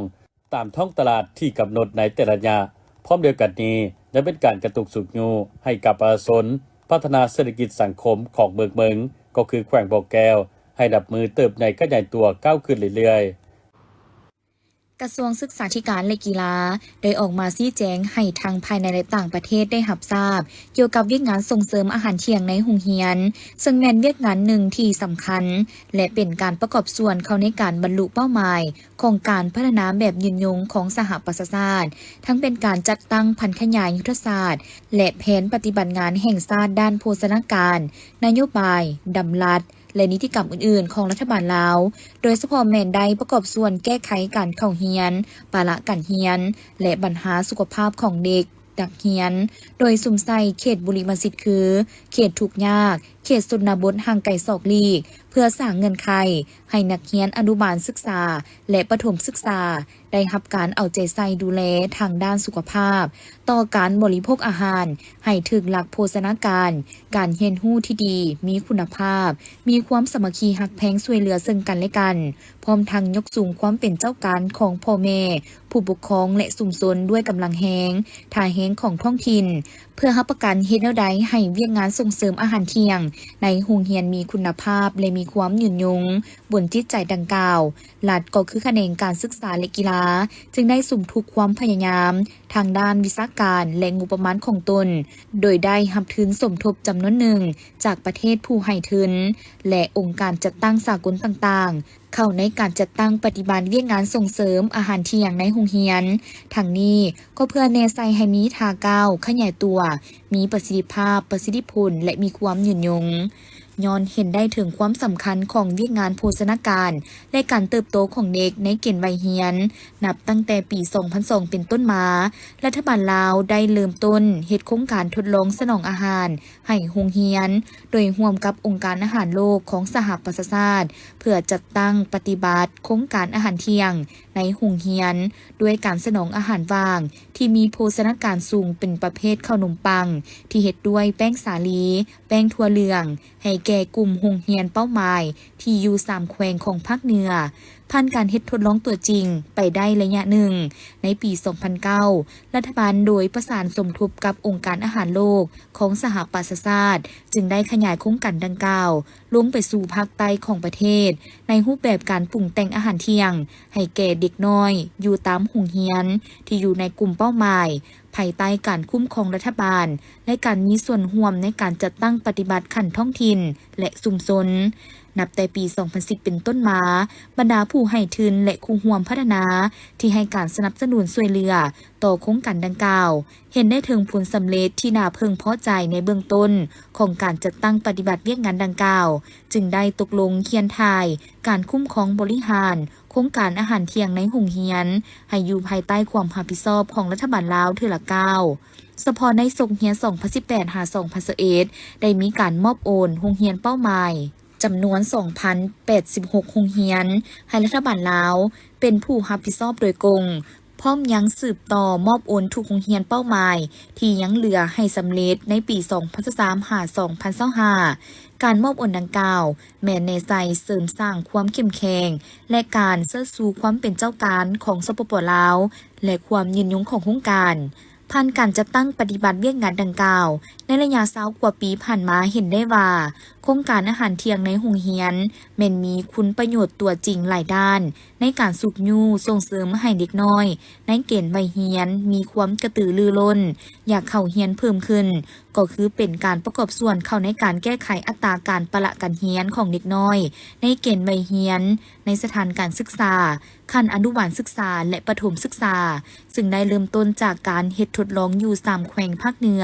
ຕາມທ້ອງຕະຫຼາດທີ່ກຳນົດໃນແຕ່ລະໄລຍະ. ພ້ອມດຽວກັນນີ້ ຍັງເປັນການກະຕຸກຊຸກຍູ້ໃຫ້ກັບປະຊາຊົນ ພັດທະນາເສດຖະກິດສັງຄົມຂອງເມືອງເມິງ ກໍຄືແຂວງບໍ່ແກ້ວ ໃຫ້ນັບມື້ເຕີບໃຫຍ່ຂະຫຍາຍຕົວກ້າວຂຶ້ນເລື້ອຍໆ. ກະຊວງສຶກສາທິການ ແລະ ກິລາ ໄດ້ອອກມາຊີ້ແຈງໃຫ້ທັງພາຍໃນ ແລະ ຕ່າງປະເທດໄດ້ຮັບຊາບ ກ່ຽວກັບວຽກງານສົ່ງເສີມອາຫານທ່ຽງໃນໂຮງຮຽນ, ເຊິ່ງແມ່ນວຽກງານໜຶ່ງທີ່ສຳຄັນ ແລະ ເປັນການປະກອບສ່ວນເຂົ້າໃນການບັນລຸເປົ້າໝາຍຂອງການພັດທະນາແບບຍືນຍົງຂອງສະຫະປະຊາຊາດ, ທັງເປັນການຈັດຕັ້ງຜັນຂະຫຍາຍຍຸດທະສາດ ແລະ ແຜນປະຕິບັດງານແຫ່ງຊາດດ້ານໂພຊະນາການ, ນະໂຍບາຍ, ດຳລັດ ແລະ ນິຕິກຳອື່ນໆຂອງລັດຖະບານລາວ, ໂດຍສະເພາະແມ່ນໄດ້ປະກອບສ່ວນແກ້ໄຂການເຂົ້າຮຽນ, ປາລະການຮຽນ ແລະ ບັນຫາສຸຂະພາບຂອງເດັກນັກຮຽນ, ໂດຍສຸມໃສ່ເຂດບຸລິມະສິດຄື ເຂດທຸກຍາກ, ເຂດຊົນນະບົດຫ່າງໄກສອກຫຼີກ, ເພື່ອສ້າງເງື່ອນໄຂໃຫ້ນັກຮຽນອະນຸບານສຶກສາ ແລະ ປະຖົມສຶກສາ ໄດ້ຮັບການເອົາໃຈໃສ່ດູແລທາງດ້ານສຸຂະພາບ, ຕໍ່ການບໍລິໂພກອາຫານໃຫ້ຖືກຫຼັກໂພຊະນາການ, ການຮຽນຮູ້ທີ່ດີມີຄຸນນະພາບ, ມີຄວາມສາມັກຄີຮັກແພງຊ່ວຍເຫຼືອເຊິ່ງກັນ ແລະ ກັນ, ພ້ອມທັງຍົກສູງຄວາມເປັນເຈົ້າການຂອງພໍ່ແມ່, ຜູ້ປົກຄອງ ແລະ ຊຸມຊົນດ້ວຍກຳລັງແຮງ, ທ່າແຮງຂອງທ້ອງຖິ່ນ, ເພື່ອຮັບປະກັນເຮັດແນວໃດໃຫ້ວຽກງານສົ່ງເສີມອາຫານທ່ຽງໃນໂຮງຮຽນມີຄຸນນະພາບ ແລະ ມີຄວາມຍືນຍົງ. ບົນຈິດໃຈດັ່ງກ່າວ, ລັດກໍຄືຂະແໜງການສຶກສາ ແລະ ກິລາ ຈຶ່ງໄດ້ສຸມທຸກຄວາມພະຍາຍາມທາງດ້ານວິຊາການ ແລະ ງົບປະມານຂອງຕົນ, ໂດຍໄດ້ຮັບທຶນສົມທົບຈຳນວນໜຶ່ງຈາກປະເທດຜູ້ໃຫ້ທຶນ ແລະ ອົງການຈັດຕັ້ງສາກົນຕ່າງໆ ເຂົ້າໃນການຈັດຕັ້ງປະຕິບັດວຽກງານສົ່ງເສີມອາຫານທ່ຽງໃນໂຮງຮຽນ. ທັງນີ້ກໍເພື່ອແນໃສ່ໃຫ້ມີທ່າກ້າວຂະຫຍາຍຕົວ, ມີປະສິດທິພາບ, ປະສິດທິຜົນ ແລະ ມີຄວາມຍືນຍົງ. ຍ້ອນເຫັນໄດ້ເຖິງຄວາມສຳຄັນຂອງວຽກງານໂພຊະນາການ ແລະ ການເຕີບໂຕຂອງເດັກໃນເກນໄວຮຽນ, ນັບຕັ້ງແຕ່ປີສອງພັນສອງເປັນຕົ້ນມາ, ລັດຖະບານລາວໄດ້ເລີ່ມຕົ້ນເຮັດໂຄງການທົດລອງສະໜອງອາຫານໃຫ້ໂຮງຮຽນ, ໂດຍຮ່ວມກັບອົງການອາຫານໂລກຂອງສະຫະປະຊາຊາດ ເພື່ອຈັດຕັ້ງປະຕິບັດໂຄງການອາຫານທ່ຽງໃນໂຮງຮຽນ, ດ້ວຍການສະໜອງອາຫານຫວ່າງທີ່ມີໂພຊະນາການສູງເປັນປະເພດເຂົ້າໜົມປັງທີ່ເຮັດດ້ວຍແປ້ງສາລີ, ແປ້ງຖົ່ວເຫຼືອງ ໃຫ້ແກ່ກຸ່ມໂຮງຮຽນເປົ້າໝາຍທີ່ຢູ່ສາມແຂວງຂອງພາກເໜືອ. ຜ່ານການເຮັດທົດລອງຕົວຈິງໄປໄດ້ໄລຍະໜຶ່ງ, ໃນປີສອງພັນເກົ້າ ລັດຖະບານໂດຍປະສານສົມທົບກັບອົງການອາຫານໂລກຂອງສະຫະປະຊາຊາດ ຈຶ່ງໄດ້ຂະຫຍາຍໂຄງການດັ່ງກ່າວລົງໄປສູ່ພາກໃຕ້ຂອງປະເທດ ໃນຮູບແບບການປຸງແຕ່ງອາຫານທ່ຽງໃຫ້ແກ່ເດັກນ້ອຍຢູ່ຕາມໂຮງຮຽນທີ່ຢູ່ໃນກຸ່ມເປົ້າໝາຍ ພ ພາຍໃຕ້ການຄຸ້ມຄອງລັດຖະບານ ແລະ ການມີສ່ວນຮ່ວມໃນການຈັດຕັ້ງປະຕິບັດຂັ້ນທ້ອງຖິ່ນ ແລະ ຊຸມຊົນ. ນັບແຕ່ປີສອງພັນສິບເປັນຕົ້ນມາ, ບັນດາຜູ້ໃຫ້ທຶນ ແລະ ຄູ່ຮ່ວມພັດທະນາທີ່ໃຫ້ການສະໜັບສະໜູນຊ່ວຍເຫຼືອຕໍ່ໂຄງການດັ່ງກ່າວ ເຫັນໄດ້ເຖິງຜົນສຳເລັດທີ່ໜ້າເພິ່ງພໍໃຈໃນເບື້ອງຕົ້ນຂອງການຈັດຕັ້ງປະຕິບັດວຽກງານດັ່ງກ່າວ, ຈຶ່ງໄດ້ຕົກລົງຂຽນຖ່າຍການຄຸ້ມຄອງບໍລິຫານໂຄງການອາຫານທ່ຽງໃນໂຮງຮຽນ ໃຫ້ຢູ່ພາຍໃຕ້ຄວາມຮັບຜິດຊອບຂອງລັດຖະບານລາວເທື່ອລະກ້າວ. ສະເພາະໃນສົກຮຽນສອງພັນສິບແປດຫາສອງພັນຊາວເອັດ ໄດ້ມີການມອບໂອນໂຮງຮຽນເປົ້າໝາຍ ຈຳນວນສອງພັນແປດສິບຫົກໂຮງຮຽນ ໃຫ້ລັດຖະບານລາວເປັນຜູ້ຮັບຜິດຊອບໂດຍກົງ, ພ້ອມຍັງສືບຕໍ່ມອບໂອນທຸກໂຮງຮຽນເປົ້າໝາຍທີ່ຍັງເຫຼືອໃຫ້ສຳເລັດໃນປີສອງພັນຊາວສາມຫາສອງພັນຊາວຫ້າ. ການມອບໂອນດັ່ງກ່າວ ແມ່ນແນໃສ່ເສີມສ້າງຄວາມເຂັ້ມແຂງ ແລະ ການເຊີດຊູຄວາມເປັນເຈົ້າການຂອງ ສປປ ລາວ ແລະ ຄວາມຍືນຍົງຂອງໂຄງການ. ຜ່ານການຈັດຕັ້ງປະຕິບັດວຽກງານດັ່ງກ່າວ ໃນໄລຍະຊາວກວ່າປີຜ່ານມາ ເຫັນໄດ້ວ່າ ໂຄງການອາຫານທ່ຽງໃນໂຮງຮຽນ ແມ່ນມີຄຸນປະໂຫຍດຕົວຈິງຫຼາຍດ້ານ ໃນການຊຸກຍູ້ສົ່ງເສີມໃຫ້ເດັກນ້ອຍໃນເກນໄວຮຽນມີຄວາມກະຕືລືລົ້ນ ຢາກເຂົ້າຮຽນເພີ່ມຂຶ້ນ, ກໍຄືເປັນການປະກອບສ່ວນເຂົ້າໃນການແກ້ໄຂອັດຕາການປະລະການຮຽນຂອງເດັກນ້ອຍໃນເກນໄວຮຽນໃນສະຖານການສຶກສາ ຂັ້ນອະນຸບານສຶກສາ ແລະ ປະຖົມສຶກສາ, ຊຶ່ງໄດ້ເລີ່ມຕົ້ນຈາກການເຮັດທົດລອງຢູ່ສາມແຂວງພາກເໜືອ,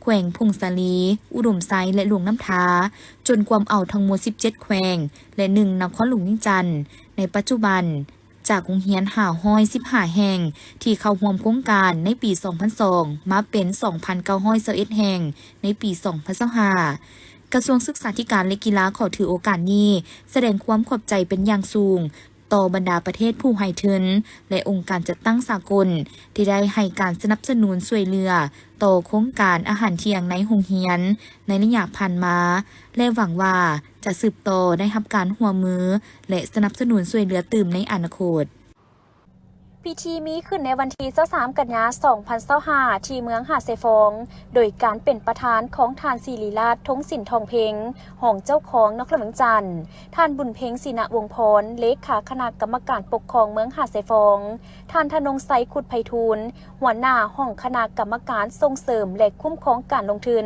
ແຂວງຜົ້ງສາລີ, ອຸດົມໄຊ ແລະ ຫຼວງນ້ຳທາ, ຈົນກວມເອົາທັງໝົດສິບເຈັດແຂວງ ແລະ ໜຶ່ງນະຄອນຫຼວງວຽງຈັນ. ໃນປັດຈຸບັນ, ຈາກໂຮງຮຽນຫ້າຮ້ອຍສິບຫ້າແຫ່ງທີ່ເຂົ້າຮ່ວມໂຄງການໃນປີສອງພັນສອງ ມາເປັນສອງພັນເກົ້າຮ້ອຍຊາວເອັດແຫ່ງໃນປີສອງພັນຊາວຫ້າ. ກະຊວງສຶກສາທິການ ແລະ ກິລາ ຂໍຖືໂອກາດນີ້ສະແດງຄວາມຂອບໃຈເປັນຢ່າງສູງ ຕໍ່ບັນດາປະເທດຜູ້ໃຫ້ທຶນ ແລະ ອົງການຈັດຕັ້ງສາກົນ ທີ່ໄດ້ໃຫ້ການສະໜັບສະໜູນຊ່ວຍເຫຼືອຕໍ່ໂຄງການອາຫານທ່ຽງໃນໂຮງຮຽນໃນໄລຍະຜ່ານມາ ແລະ ຫວັງວ່າຈະສືບຕໍ່ໄດ້ຮັບການຮ່ວມມື ແລະ ສະໜັບສະໜູນຊ່ວຍເຫຼືອຕື່ມໃນອະນາຄົດ. ພິທີມີຂຶ້ນໃນວັນທີຊາວສາມ ກັນຍາ ສອງພັນຊາວຫ້າ ທີ່ເມືອງຫາດຊາຍຟອງ ໂດຍການເປັນປະທານຂອງທ່ານ ສິລິລາດ ທົງສິນທອງເພັງ ຮອງເຈົ້າຄອງນະຄອນຫຼວງວຽງຈັນ, ທ່ານ ບຸນເພັງ ສີນະວົງພອນ ເລຂາຄະນະກຳມະການປົກຄອງເມືອງຫາດຊາຍຟອງ, ທ່ານ ທະນົງໄຊ ຄຸດໄພທູນ ຫົວໜ້າຫ້ອງຄະນະກຳມະການສົ່ງເສີມ ແລະ ຄຸ້ມຄອງການລົງທຶນ,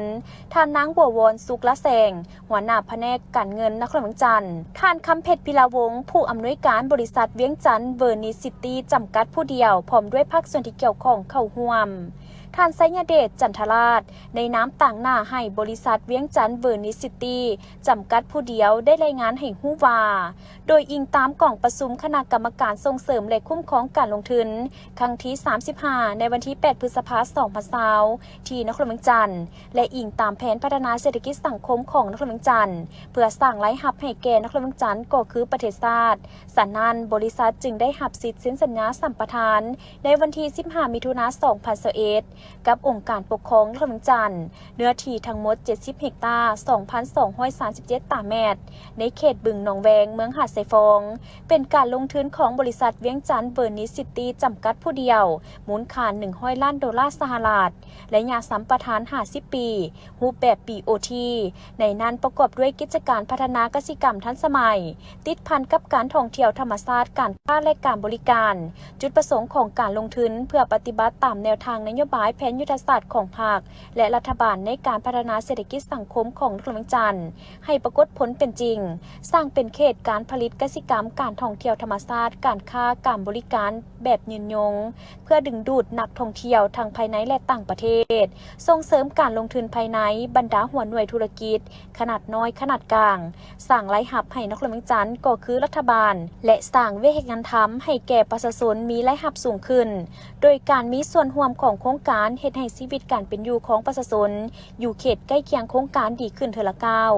ທ່ານ ນາງ ບົວວອນ ສຸກລະແສງ ຫົວໜ້າພະແນກການເງິນນະຄອນຫຼວງວຽງຈັນ, ທ່ານ ຄຳເພັດ ພິລາວົງ ຜູ້ອຳນວຍການບໍລິສັດວຽງຈັນເວີນິສຊິຕີ້ ຈຳກັດຜູ້ດຽວ ພ້ອມດ້ວຍພາກສ່ວນທີ່ກ່ຽວຂ້ອງເຂົ້າຮ່ວມ. ທ່ານ ໄຊຍະເດດ ຈັນທະລາດ ໃນນາມຕາງໜ້າໃຫ້ບໍລິສັດວຽງຈັນເວີນິສຊິຕີ້ ຈຳກັດຜູ້ດຽວ ໄດ້ລາຍງານໃຫ້ຮູ້ວ່າ, ໂດຍອີງຕາມກອງປະຊຸມຄະນະກຳມະການສົ່ງເສີມ ແລະ ຄຸ້ມຄອງການລົງທຶນ ຄັ້ງທີສາມສິບຫ້າ ໃນວັນທີແປດ ພຶດສະພາ ສອງພັນຊາວ ທີ່ນະຄອນຫຼວງວຽງຈັນ ແລະ ອີງຕາມແຜນພັດທະນາເສດຖະກິດສັງຄົມຂອງນະຄອນຫຼວງວຽງຈັນ ເພື່ອສ້າງລາຍຮັບໃຫ້ແກ່ນະຄອນຫຼວງວຽງຈັນ ກໍຄືປະເທດຊາດ. ສະນັ້ນ, ບໍລິສັດຈຶ່ງໄດ້ຮັບສິດເຊັນສັນຍາສຳປະທານໃນວັນທີສິບຫ້າ ມິຖຸນາ ສອງພັນຊາວເອັດ ກັບອົງການປົກຄອງນະຄອນຫຼວງວຽງຈັນ, ເນື້ອທີ່ທັງໝົດເຈັດສິບເຮັກຕາ, ສອງພັນສອງຮ້ອຍສາມສິບເຈັດຕາແມັດ, ໃນເຂດບຶງໜອງແວງ, ເມືອງຫາດຊາຍຟອງ, ເປັນການລົງທຶນຂອງບໍລິສັດວຽງຈັນເວີນິສຊິຕີ້ ຈຳກັດຜູ້ດຽວ, ມູນຄ່າໜຶ່ງຮ້ອຍລ້ານໂດລາສະຫະລັດ, ໄລຍະສຳປະທານຫ້າສິບປີ, ຮູບແບບ ບີ ໂອ ທີ, ໃນນັ້ນປະກອບດ້ວຍກິດຈະການພັດທະນາກະສິກຳທັນສະໄໝ, ຕິດພັນກັບການທ່ອງທ່ຽວທຳມະຊາດ, ການຄ້າ ແລະ ການບໍລິການ. ຈຸດປະສົງຂອງການລົງທຶນເພື່ອປະຕິບັດຕາມແນວທາງນະໂຍບາຍແຜນຍຸດທະສາດຂອງພັກ ແລະ ລັດຖະບານໃນການພັດທະນາເສດຖະກິດສັງຄົມຂອງນະຄອນຫຼວງວຽງຈັນ ໃຫ້ປາກົດຜົນເປັນຈິງ, ສ້າງເປັນເຂດການຜະລິດກະສິກຳ, ການທ່ອງທ່ຽວທຳມະຊາດ, ການຄ້າ, ການບໍລິການແບບຍືນຍົງ, ເພື່ອດຶງດູດນັກທ່ອງທ່ຽວທັງພາຍໃນ ແລະ ຕ່າງປະເທດ, ສົ່ງເສີມການລົງທຶນພາຍໃນ, ບັນດາຫົວໜ່ວຍທຸລະກິດ ຂະໜາດນ້ອຍ, ຂະໜາດກາງ, ສ້າງລາຍຮັບໃຫ້ນະຄອນຫຼວງວຽງຈັນ ກໍຄືລັດຖະບານ ແລະ ສ້າງວຽກເຮັດງານທຳໃຫ້ແກ່ປະຊາຊົນມີລາຍຮັບສູງຂຶ້ນ, ໂດຍການມີສ່ວນຮ່ວມຂອງໂຄງການເຮັດໃຫ້ຊີວິດການເປັນຢູ່ຂອງປະຊາຊົນຢູ່ເຂດໃກ້ຄຽງໂຄງການດີຂຶ້ນເທື່ອລະກ້າວ.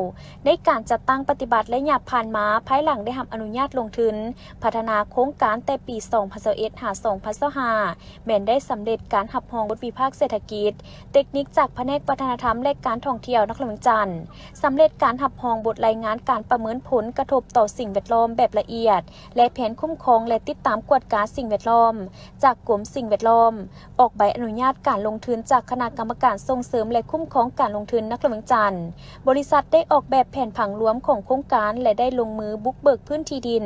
ໃນການຈັດຕັ້ງປະຕິບັດໄລຍະຜ່ານມາ, ພາຍຫຼັງໄດ້ຮັບອະນຸຍາດລົງທຶນພັດທະນາໂຄງການແຕ່ປີສອງພັນຊາວເອັດ ຫາ ສອງພັນຊາວຫ້າ ແມ່ນໄດ້ສຳເລັດການຮັບຮອງບົດວິພາກເສດຖະກິດ ເຕັກນິກຈາກພະແນກວັດທະນະທຳ ແລະ ການທ່ອງທ່ຽວນະຄອນຫຼວງວຽງຈັນ, ສຳເລັດການຮັບຮອງບົດລາຍງານການປະເມີນຜົນກະທົບຕໍ່ສິ່ງແວດລ້ອມແບບລະອຽດ ແລະ ແຜນຄຸ້ມຄອງ ແລະ ຕິດຕາມກວດກາສິ່ງແວດລ້ອມ ຈາກກົມສິ່ງແວດລ້ອມ, ອອກໃບອະນຸຍາດການ ານລົງທຶນຈາກຄະນະກຳມະການສົ່ງເສີມ ແລະ ຄຸ້ມຄອງການລົງທຶນນະຄອນຫຼວງວຽງຈັນ, ບໍລິສັດໄດ້ອອກແບບແຜນຜັງລວມຂອງໂຄງການ ແລະ ໄດ້ລົງມືບຸກເບີກພື້ນທີ່ດິນ,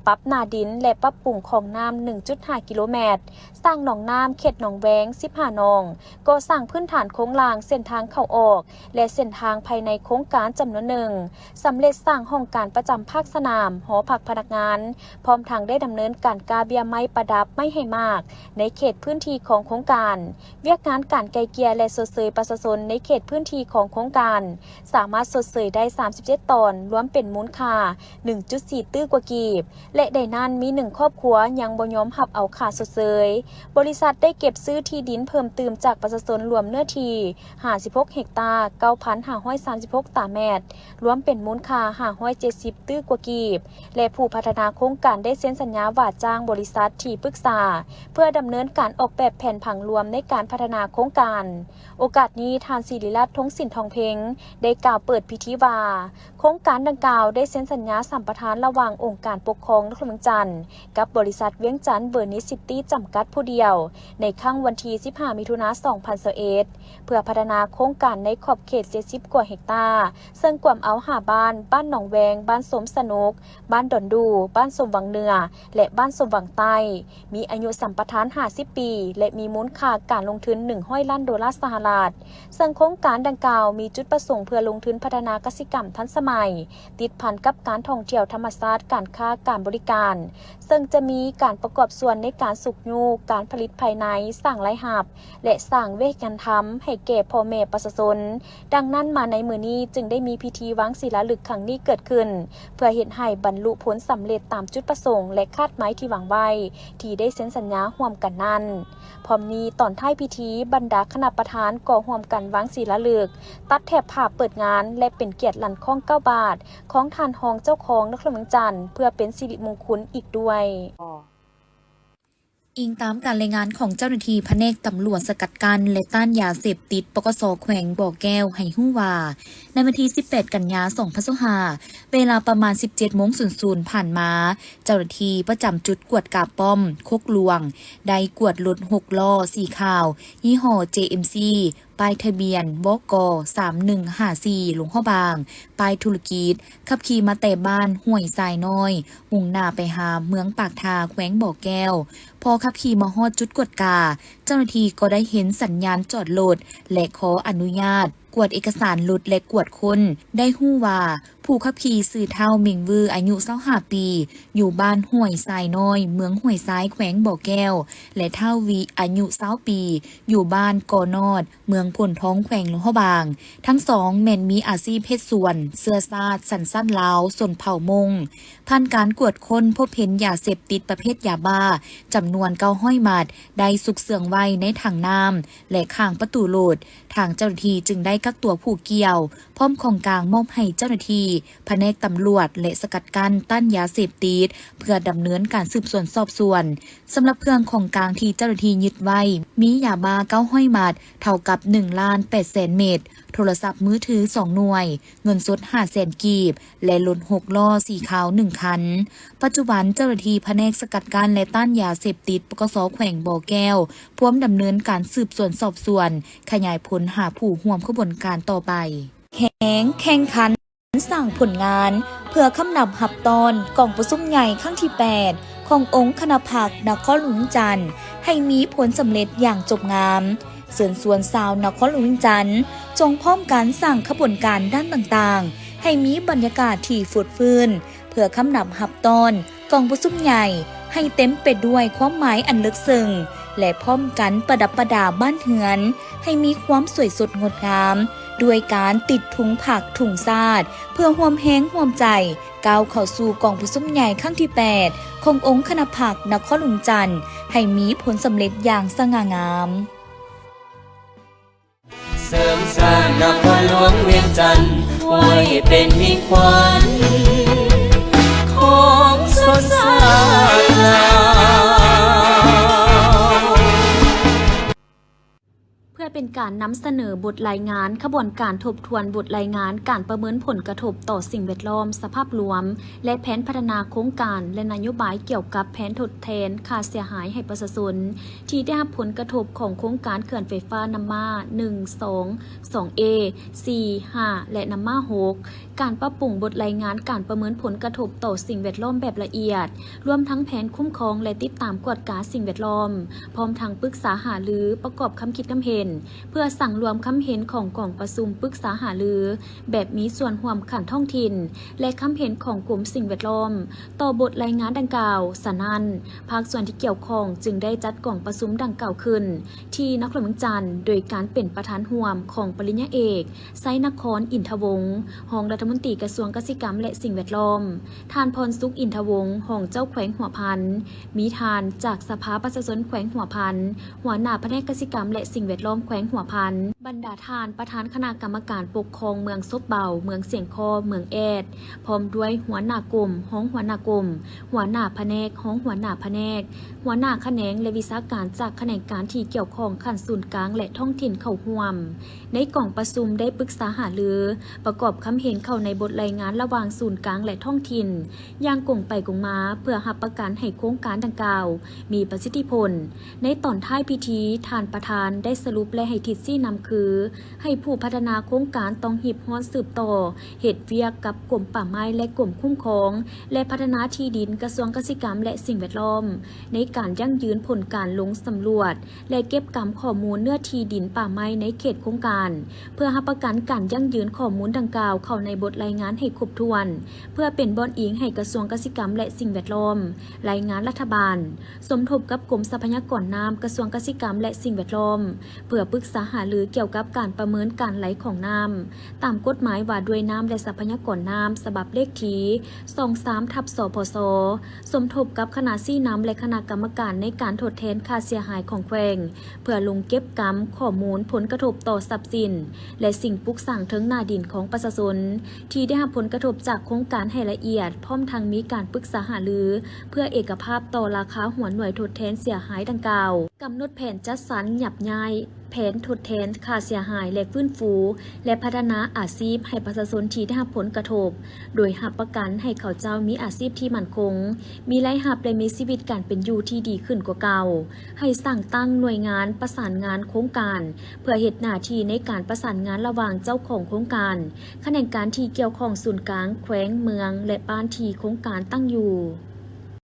ປັບໜ້າດິນ ແລະ ປັບປຸງຂອງນ້ຳ ໜຶ່ງຈຸດຫ້າກິໂລແມັດ, ສ້າງໜອງນ້ຳເຂດໜອງແວງ ສິບຫ້າໜອງ, ກໍ່ສ້າງພື້ນຖານໂຄງລ່າງ, ເສັ້ນທາງເຂົ້າອອກ ແລະ ເສັ້ນທາງພາຍໃນໂຄງການຈຳນວນໜຶ່ງ, ສຳເລັດສ້າງຫ້ອງການປະຈຳພາກສະໜາມ, ຫໍພັກພະນັກງານ, ພ້ອມທັງໄດ້ດຳເນີນການກ້າເບ້ຍໄມ້ປະດັບໄມ້ໃຫ້ໝາກໃນເຂດພື້ນທີ່ຂອງໂຄງການ. ວຽກງານການໄກ່ເກ່ຍ ແລະ ຊົດເຊີຍປະຊາຊົນໃນເຂດພື້ນທີ່ຂອງໂຄງການ ສາມາດຊົດເຊີຍໄດ້ສາມສິບເຈັດຕອນ, ລວມເປັນມູນຄ່າໜຶ່ງຈຸດສີ່ຕື້ກວ່າກີບ ແລະ ໃນນັ້ນມີໜຶ່ງຄອບຄົວຍັງບໍ່ຍອມຮັບເອົາຄ່າຊົດເຊີຍ. ບໍລິສັດໄດ້ເກັບຊື້ທີ່ດິນເພີ່ມຕື່ມຈາກປະຊາຊົນລວມເນື້ອທີ່ຫ້າສິບຫົກເຮັກຕາ, ເກົ້າພັນຫ້າຮ້ອຍສາມສິບຫົກຕາແມັດ, ລວມເປັນມູນຄ່າຫ້າຮ້ອຍເຈັດສິບຕື້ກວ່າກີບ ແລະ ຜູ້ພັດທະນາໂຄງການໄດ້ເຊັນສັນຍາວ່າຈ້າງບໍລິສັດທີ່ປຶກສາ ເພື່ອດຳເນີນການອອກແບບແຜນຜັງລວມໃນການພັດທະນາໂຄງການ. ໂອກາດນີ້ ທ່ານ ສິລິລັດ ທົງສິນທອງເພັງ ໄດ້ກ່າວເປີດພິທີວ່າ ໂຄງການດັ່ງກ່າວໄດ້ເຊັນສັນຍາສຳປະທານລະຫວ່າງອົງການປົກຄອງນະຄອນຫຼວງວຽງຈັນ ກັບບໍລິສັດວຽງຈັນເວີນິສຊິຕີ້ຈຳກັດຜູ້ດຽວ ໃນຄັ້ງວັນທີສິບຫ້າ ມິຖຸນາ ສອງພັນຊາວເອັດ ເພື່ອພັດທະນາໂຄງການໃນຂອບເຂດເຈັດສິບກວ່າເຮັກຕາ, ເຊິ່ງກວມເອົາຫ້າບ້ານ, ບ້ານໜອງແວງ, ບ້ານຊົມສະໜຸກ, ບ້ານດອນດູ, ບ້ານຊົມວັງເໜືອ ແລະ ບ້ານຊົມວັງໃຕ້, ມີອາຍຸສຳປະທານຫ້າສິບປີ ແລະ ມີມູນຄ່າການລົງທຶນໜຶ່ງຮ້ອຍລ້ານໂດລາສະຫະລັດ. ເຊິ່ງໂຄງການດັ່ງກ່າວມີຈຸດປະສົງເພື່ອລົງທຶນພັດທະນາກະສິກຳທັນສະໄໝ, ຕິດພັນກັບການທ່ອງທ່ຽວທຳມະຊາດ, ການຄ້າ, ການບໍລິການ, ເຊິ່ງຈະມີການປະກອບສ່ວນໃນການຊຸກຍູ້ການຜະລິດພາຍໃນ, ສ້າງລາຍຮັບ ແລະ ສ້າງວຽກງານທຳໃຫ້ແກ່ພໍ່ແມ່ປະຊາຊົນ. ດັ່ງນັ້ນ, ມາໃນມື້ນີ້ຈຶ່ງໄດ້ມີພິທີວາງສີລາລຶກຄັ້ງນີ້ເກີດຂຶ້ນ ເພື່ອເຮັດໃຫ້ບັນລຸຜົນສຳເລັດຕາມຈຸດປະສົງ ແລະ ຄາດໝາຍທີ່ວາງໄວ້ ທີ່ໄດ້ເຊັນສັນຍາຮ່ວມກັນນັ້ນ. ພ້ອມນີ້, ຕອນທ້າຍພິທີ, ບັນດາຄະນະປະທານກໍຮ່ວມກັນວາງສີລາລຶກ, ຕັດແຖບຜ້າເປີດງານ ແລະ ເປັນກຽດລັນຄ້ອງເກົ້າບາດ ຂອງທ່ານຮອງເຈົ້າຄອງນະຄອນຫຼວງວຽງຈັນ ເພື່ອເປັນສິລິມົງຄຸນອີກດ້ວຍ. ອີງຕາມການລາຍງານຂອງເຈົ້າໜ້າທີ່ພະແນກຕຳຫຼວດສະກັດກັ້ນ ແລະ ຕ້ານຢາເສບຕິດ ປກສ ແຂວງບໍ່ແກ້ວ ໃຫ້ຮູ້ວ່າ, ໃນວັນທີສິບແປດ ກັນຍາ ສອງພັນຊາວຫ້າ ເວລາປະມານ ສິບເຈັດໂມງສູນສູນ ຜ່ານມາ, ເຈົ້າໜ້າທີ່ປະຈຳຈຸດກວດກາປ້ອມໂຄກຫຼວງ ໄດ້ກວດລົດຫົກລໍ້ສີຂາວ ຍີ່ຫໍ້ ເຈເອັມຊີ ປ້າຍທະບຽນ ວກ ສາມໜຶ່ງຫ້າສີ່ ຫຼວງພະບາງ, ປ້າຍທຸລະກິດ, ຂັບຂີ່ມາແຕ່ບ້ານຫ້ວຍຊາຍນ້ອຍ, ມຸ່ງໜ້າໄປຫາເມືອງປາກທາ ແຂວງບໍ່ແກ້ວ. ພໍຂັບຂີ່ມາຮອດຈຸດກວດກາ, ເຈົ້າໜ້າທີ່ກໍໄດ້ເຫັນສັນຍານຈອດລົດ ແລະ ຂໍອະນຸຍາດກວດເອກະສານລົດ ແລະ ກວດຄົ້ນ. ໄດ້ຮູ້ວ່າ ຜູ້ຂັບຂີ່ຊື່ທ້າວ ເມັງວື ອາຍຸຊາວຫ້າປີ, ຢູ່ບ້ານຫ້ວຍຊາຍນ້ອຍ, ເມືອງຫ້ວຍຊາຍ, ແຂວງບໍ່ແກ້ວ ແລະ ທ້າວ ວີ ອາຍຸຊາວປີ, ຢູ່ບ້ານກໍນອດ, ເມືອງໂພນທອງ, ແຂວງຫຼວງພະບາງ. ທັງສອງແມ່ນມີອາຊີບເຮັດສວນ, ເຊື້ອຊາດສັນຊາດລາວ, ຊົນເຜົ່າມົ້ງ. ຜ່ານການກວດຄົ້ນ, ພົບເຫັນຢາເສບຕິດປະເພດຢາບ້າ ຈຳນວນເກົ້າຮ້ອຍມັດ ໄດ້ຊຸກເຊື່ອງໄວ້ໃນຖັງນ້ຳ ແລະ ຂ້າງປະຕູລົດ. ທາງເຈົ້າໜ້າທີ່ຈຶ່ງໄດ້ກັກຕົວຜູ້ກ່ຽວ ພ້ອມຂອງກາງມອບໃຫ້ເຈົ້າໜ້າທີ່ພະແນກຕຳຫຼວດ ແລະ ສະກັດກັ້ນຕ້ານຢາເສບຕິດ ເພື່ອດຳເນີນການສືບສວນສອບສວນ. ສຳລັບເຄື່ອງຂອງກາງທີ່ເຈົ້າໜ້າທີ່ຍຶດໄວ້ ມີຢາບ້າເກົ້າຮ້ອຍມັດ ເທົ່າກັບໜຶ່ງລ້ານແປດແສນເມັດ, ໂທລະສັບມືຖືສອງໜ່ວຍ, ເງິນສົດຫ້າແສນກີບ ແລະ ລົດຫົກລໍ້ສີຂາວໜຶ່ງຄັນ. ປັດຈຸບັນເຈົ້າໜ້າທີ່ພະແນກສະກັດກັ້ນ ແລະ ຕ້ານຢາເສບຕິດ ປກສ ແຂວງບໍ່ແກ້ວ ພວມດຳເນີນການສືບສວນສອບສວນ, ຂະຫຍາຍຜົນຫາຜູ້ຮ່ວມຂະບວນການຕໍ່ໄປ. ແຮງແຂ່ງຂັນສ້າງຜົນງານ ເພື່ອຄຳນັບຮັບຕ້ອນກອງປະຊຸມໃຫຍ່ຄັ້ງທີແປດ ຂອງອົງຄະນະພັກນະຄອນຫຼວງວຽງຈັນ ໃຫ້ມີຜົນສຳເລັດຢ່າງຈົບງາມ. ເຊີນຊວນຊາວນະຄອນຫຼວງວຽງຈັນ ຈົ່ງພ້ອມກັນສ້າງຂະບວນການດ້ານຕ່າງໆ ໃຫ້ມີບັນຍາກາດທີ່ຟົດຟື້ນ ເພື່ອຄຳນັບຮັບຕ້ອນກອງປະຊຸມໃຫຍ່ ໃຫ້ເຕັມໄປດ້ວຍຄວາມໝາຍອັນເລິກເຊິ່ງ ແລະ ພ້ອມກັນປະດັບປະດາບ້ານເຮືອນ ໃຫ້ມີຄວາມສວຍສົດງົດງາມ ດ້ວຍການຕິດທຸງພັກທຸງຊາດ ເພື່ອຮ່ວມແຮງຮ່ວມໃຈ ກ້າວເຂົ້າສູ່ກອງປະຊຸມໃຫຍ່ຄັ້ງທີແປດ ຂອງອົງຄະນະພັກນະຄອນຫຼວງວຽງຈັນ ໃຫ້ມີຜົນສຳເລັດຢ່າງສະຫງ່າງາມ. ເສີມສ້າງນະຄອນຫຼວງວຽງຈັນ ໄວ້ເປັນມິດຂວັນຂອງຊົນຊາດລາວ. ເພື່ອ ເປັນການນຳສະເໜີບົດລາຍງານຂະບວນການທົບທວນບົດລາຍງານການປະເມີນຜົນກະທົບຕໍ່ສິ່ງແວດລ້ອມສະພາບລວມ ແລະ ແຜນພັດທະນາໂຄງການ ແລະ ນະໂຍບາຍກ່ຽວກັບແຜນທົດແທນຄ່າເສຍຫາຍໃຫ້ປະຊາຊົນ ທີ່ໄດ້ຮັບຜົນກະທົບຂອງໂຄງການເຂື່ອນໄຟຟ້ານ້ຳມ້າ ໜຶ່ງ ສອງ ສອງເອ ສີ່ ຫ້າ ແລະ ນ້ຳມ້າ ຫົກ ການປັບປຸງບົດລາຍງານການປະເມີນຜົນກະທົບຕໍ່ສິ່ງແວດລ້ອມແບບລະອຽດ, ລວມທັງແຜນຄຸ້ມຄອງ ແລະ ຕິດຕາມກວດກາສິ່ງແວດລ້ອມ, ພ້ອມທັງປຶກສາຫາລືປະກອບຄຳຄິດຄຳເຫັນ ເພື່ອສັງລວມຄຳເຫັນຂອງກອງປະຊຸມປຶກສາຫາລືແບບມີສ່ວນຮ່ວມຂັ້ນທ້ອງຖິ່ນ ແລະ ຄຳເຫັນຂອງກົມສິ່ງແວດລ້ອມຕໍ່ບົດລາຍງານດັ່ງກ່າວ. ສະນັ້ນ, ພາກສ່ວນທີ່ກ່ຽວຂ້ອງຈຶ່ງໄດ້ຈັດກອງປະຊຸມດັ່ງກ່າວຂຶ້ນ ທີ່ນະຄອນຫຼວງວຽງຈັນ ໂດຍການເປັນປະທານຮ່ວມຂອງປະລິນຍາເອກ ໄຊນະຄອນ ອິນທະວົງ ຮອງລັດຖະມົນຕີກະຊວງກະສິກຳ ແລະ ສິ່ງແວດລ້ອມ, ທ່ານ ພອນສຸກ ອິນທະວົງ ຮອງເຈົ້າແຂວງຫົວພັນ, ມີທ່ານຈາກສະພາປະຊາຊົນແຂວງຫົວພັນ ຫົວໜ້າພະແນກກະສິກຳ ແລະ ສິ່ງແວດລ້ອມແຂວງຫົວພັນ, ບັນດາທ່ານປະທານຄະນະກຳມະການປົກຄອງເມືອງສົບເບົາ, ເມືອງຊຽງຄໍ້, ເມືອງແອດ, ພ້ອມດ້ວຍຫົວໜ້າກົມ, ຮອງຫົວໜ້າກົມ, ຫົວໜ້າພະແນກ, ຮອງຫົວໜ້າພະແນກ, ຫົວໜ້າຂະແໜງ ແລະ ວິຊາການຈາກຂະແໜງການທີ່ກ່ຽວຂ້ອງຂັ້ນສູນກາງ ແລະ ທ້ອງຖິ່ນເຂົ້າຮ່ວມ. ໃນກອງປະຊຸມໄດ້ປຶກສາຫາລືປະກອບຄຳເຫັນເຂົ້າໃນບົດລາຍງານລະຫວ່າງສູນກາງ ແລະ ທ້ອງຖິ່ນຢ່າງກົງໄປກົງມາ ເພື່ອຮັບປະກັນໃຫ້ໂຄງການດັ່ງກ່າວມີປະສິດທິຜົນ. ໃນຕອນທ້າຍພິທີ, ທ່ານປະທານໄດ້ສະຫຼຸບ ແລະ ໃຫ້ທິດຊີ້ນຳຄື ໃຫ້ຜູ້ພັດທະນາໂຄງການຕ້ອງຮີບຮ້ອນສືບຕໍ່ເຮັດວຽກກັບກົມປ່າໄມ້ ແລະ ກົມຄຸ້ມຄອງ ແລະ ພັດທະນາທີ່ດິນ, ກະຊວງກະສິກຳ ແລະ ສິ່ງແວດລ້ອມ ໃນການຢັ້ງຢືນຜົນການລົງສຳຫຼວດ ແລະ ເກັບກຳຂໍ້ມູນເນື້ອທີ່ດິນປ່າໄມ້ໃນເຂດໂຄງການ ເພື່ອຮັບປະກັນການຢັ້ງຢືນຂໍ້ມູນດັ່ງກ່າວເຂົ້າໃນບົດລາຍງານໃຫ້ຄົບຖ້ວນ, ເພື່ອເປັນບ່ອນອີງໃຫ້ກະຊວງກະສິກຳ ແລະ ສິ່ງແວດລ້ອມ, ລາຍງານລັດຖະບານ, ສົມທົບກັບກົມຊັບພະຍາກອນນ້ຳ, ກະຊວງກະສິກຳ ແລະ ສິ່ງແວດລ້ອມ, ເພື່ອປຶກສາຫາລືກ່ຽວກັບການປະເມີນການໄຫຼຂອງນ້ຳ ຕາມກົດໝາຍວ່າດ້ວຍນ້ຳ ແລະ ຊັບພະຍາກອນນ້ຳ ສະບັບເລກທີ ສອງສາມ ທັບ ສພສ ສົມທົບກັບຄະນະຊີ້ນຳ ແລະ ຄະນະກຳມະການໃນການທົດແທນຄ່າເສຍຫາຍຂອງແຂວງ ເພື່ອລົງເກັບກຳຂໍ້ມູນຜົນກະທົບຕໍ່ຊັບສິນ ແລະ ສິ່ງປຸກສ້າງເທິງໜ້າດິນຂອງປະຊາຊົນ ທີ່ໄດ້ຮັບຜົນກະທົບຈາກໂຄງການໃຫ້ລະອຽດ, ພ້ອມທັງມີການປຶກສາຫາລືເພື່ອເອກະພາບຕໍ່ລາຄາຫົວໜ່ວຍທົດແທນເສຍຫາຍດັ່ງກ່າວ, ກຳນົດແຜນຈັດສັນຫຍັບຍ້າຍ, ແຜນທົດແທນຄ່າເສຍຫາຍ ແລະ ຟື້ນຟູ ແລະ ພັດທະນາອາຊີບໃຫ້ປະຊາຊົນທີ່ໄດ້ຮັບຜົນກະທົບ, ໂດຍຮັບປະກັນໃຫ້ເຂົາເຈົ້າມີອາຊີບທີ່ໝັ້ນຄົງ, ມີລາຍຮັບ ແລະ ມີຊີວິດການເປັນຢູ່ທີ່ດີຂຶ້ນກວ່າເກົ່າ. ໃຫ້ສ້າງຕັ້ງໜ່ວຍງານປະສານງານໂຄງການ ເພື່ອເຮັດໜ້າທີ່ໃນການປະສານງານລະຫວ່າງເຈົ້າຂອງໂຄງການ, ຂະແໜງການທີ່ກ່ຽວຂ້ອງສູນກາງ, ແຂວງ, ເມືອງ ແລະ ບ້ານທີ່ໂຄງການຕັ້ງຢູ່.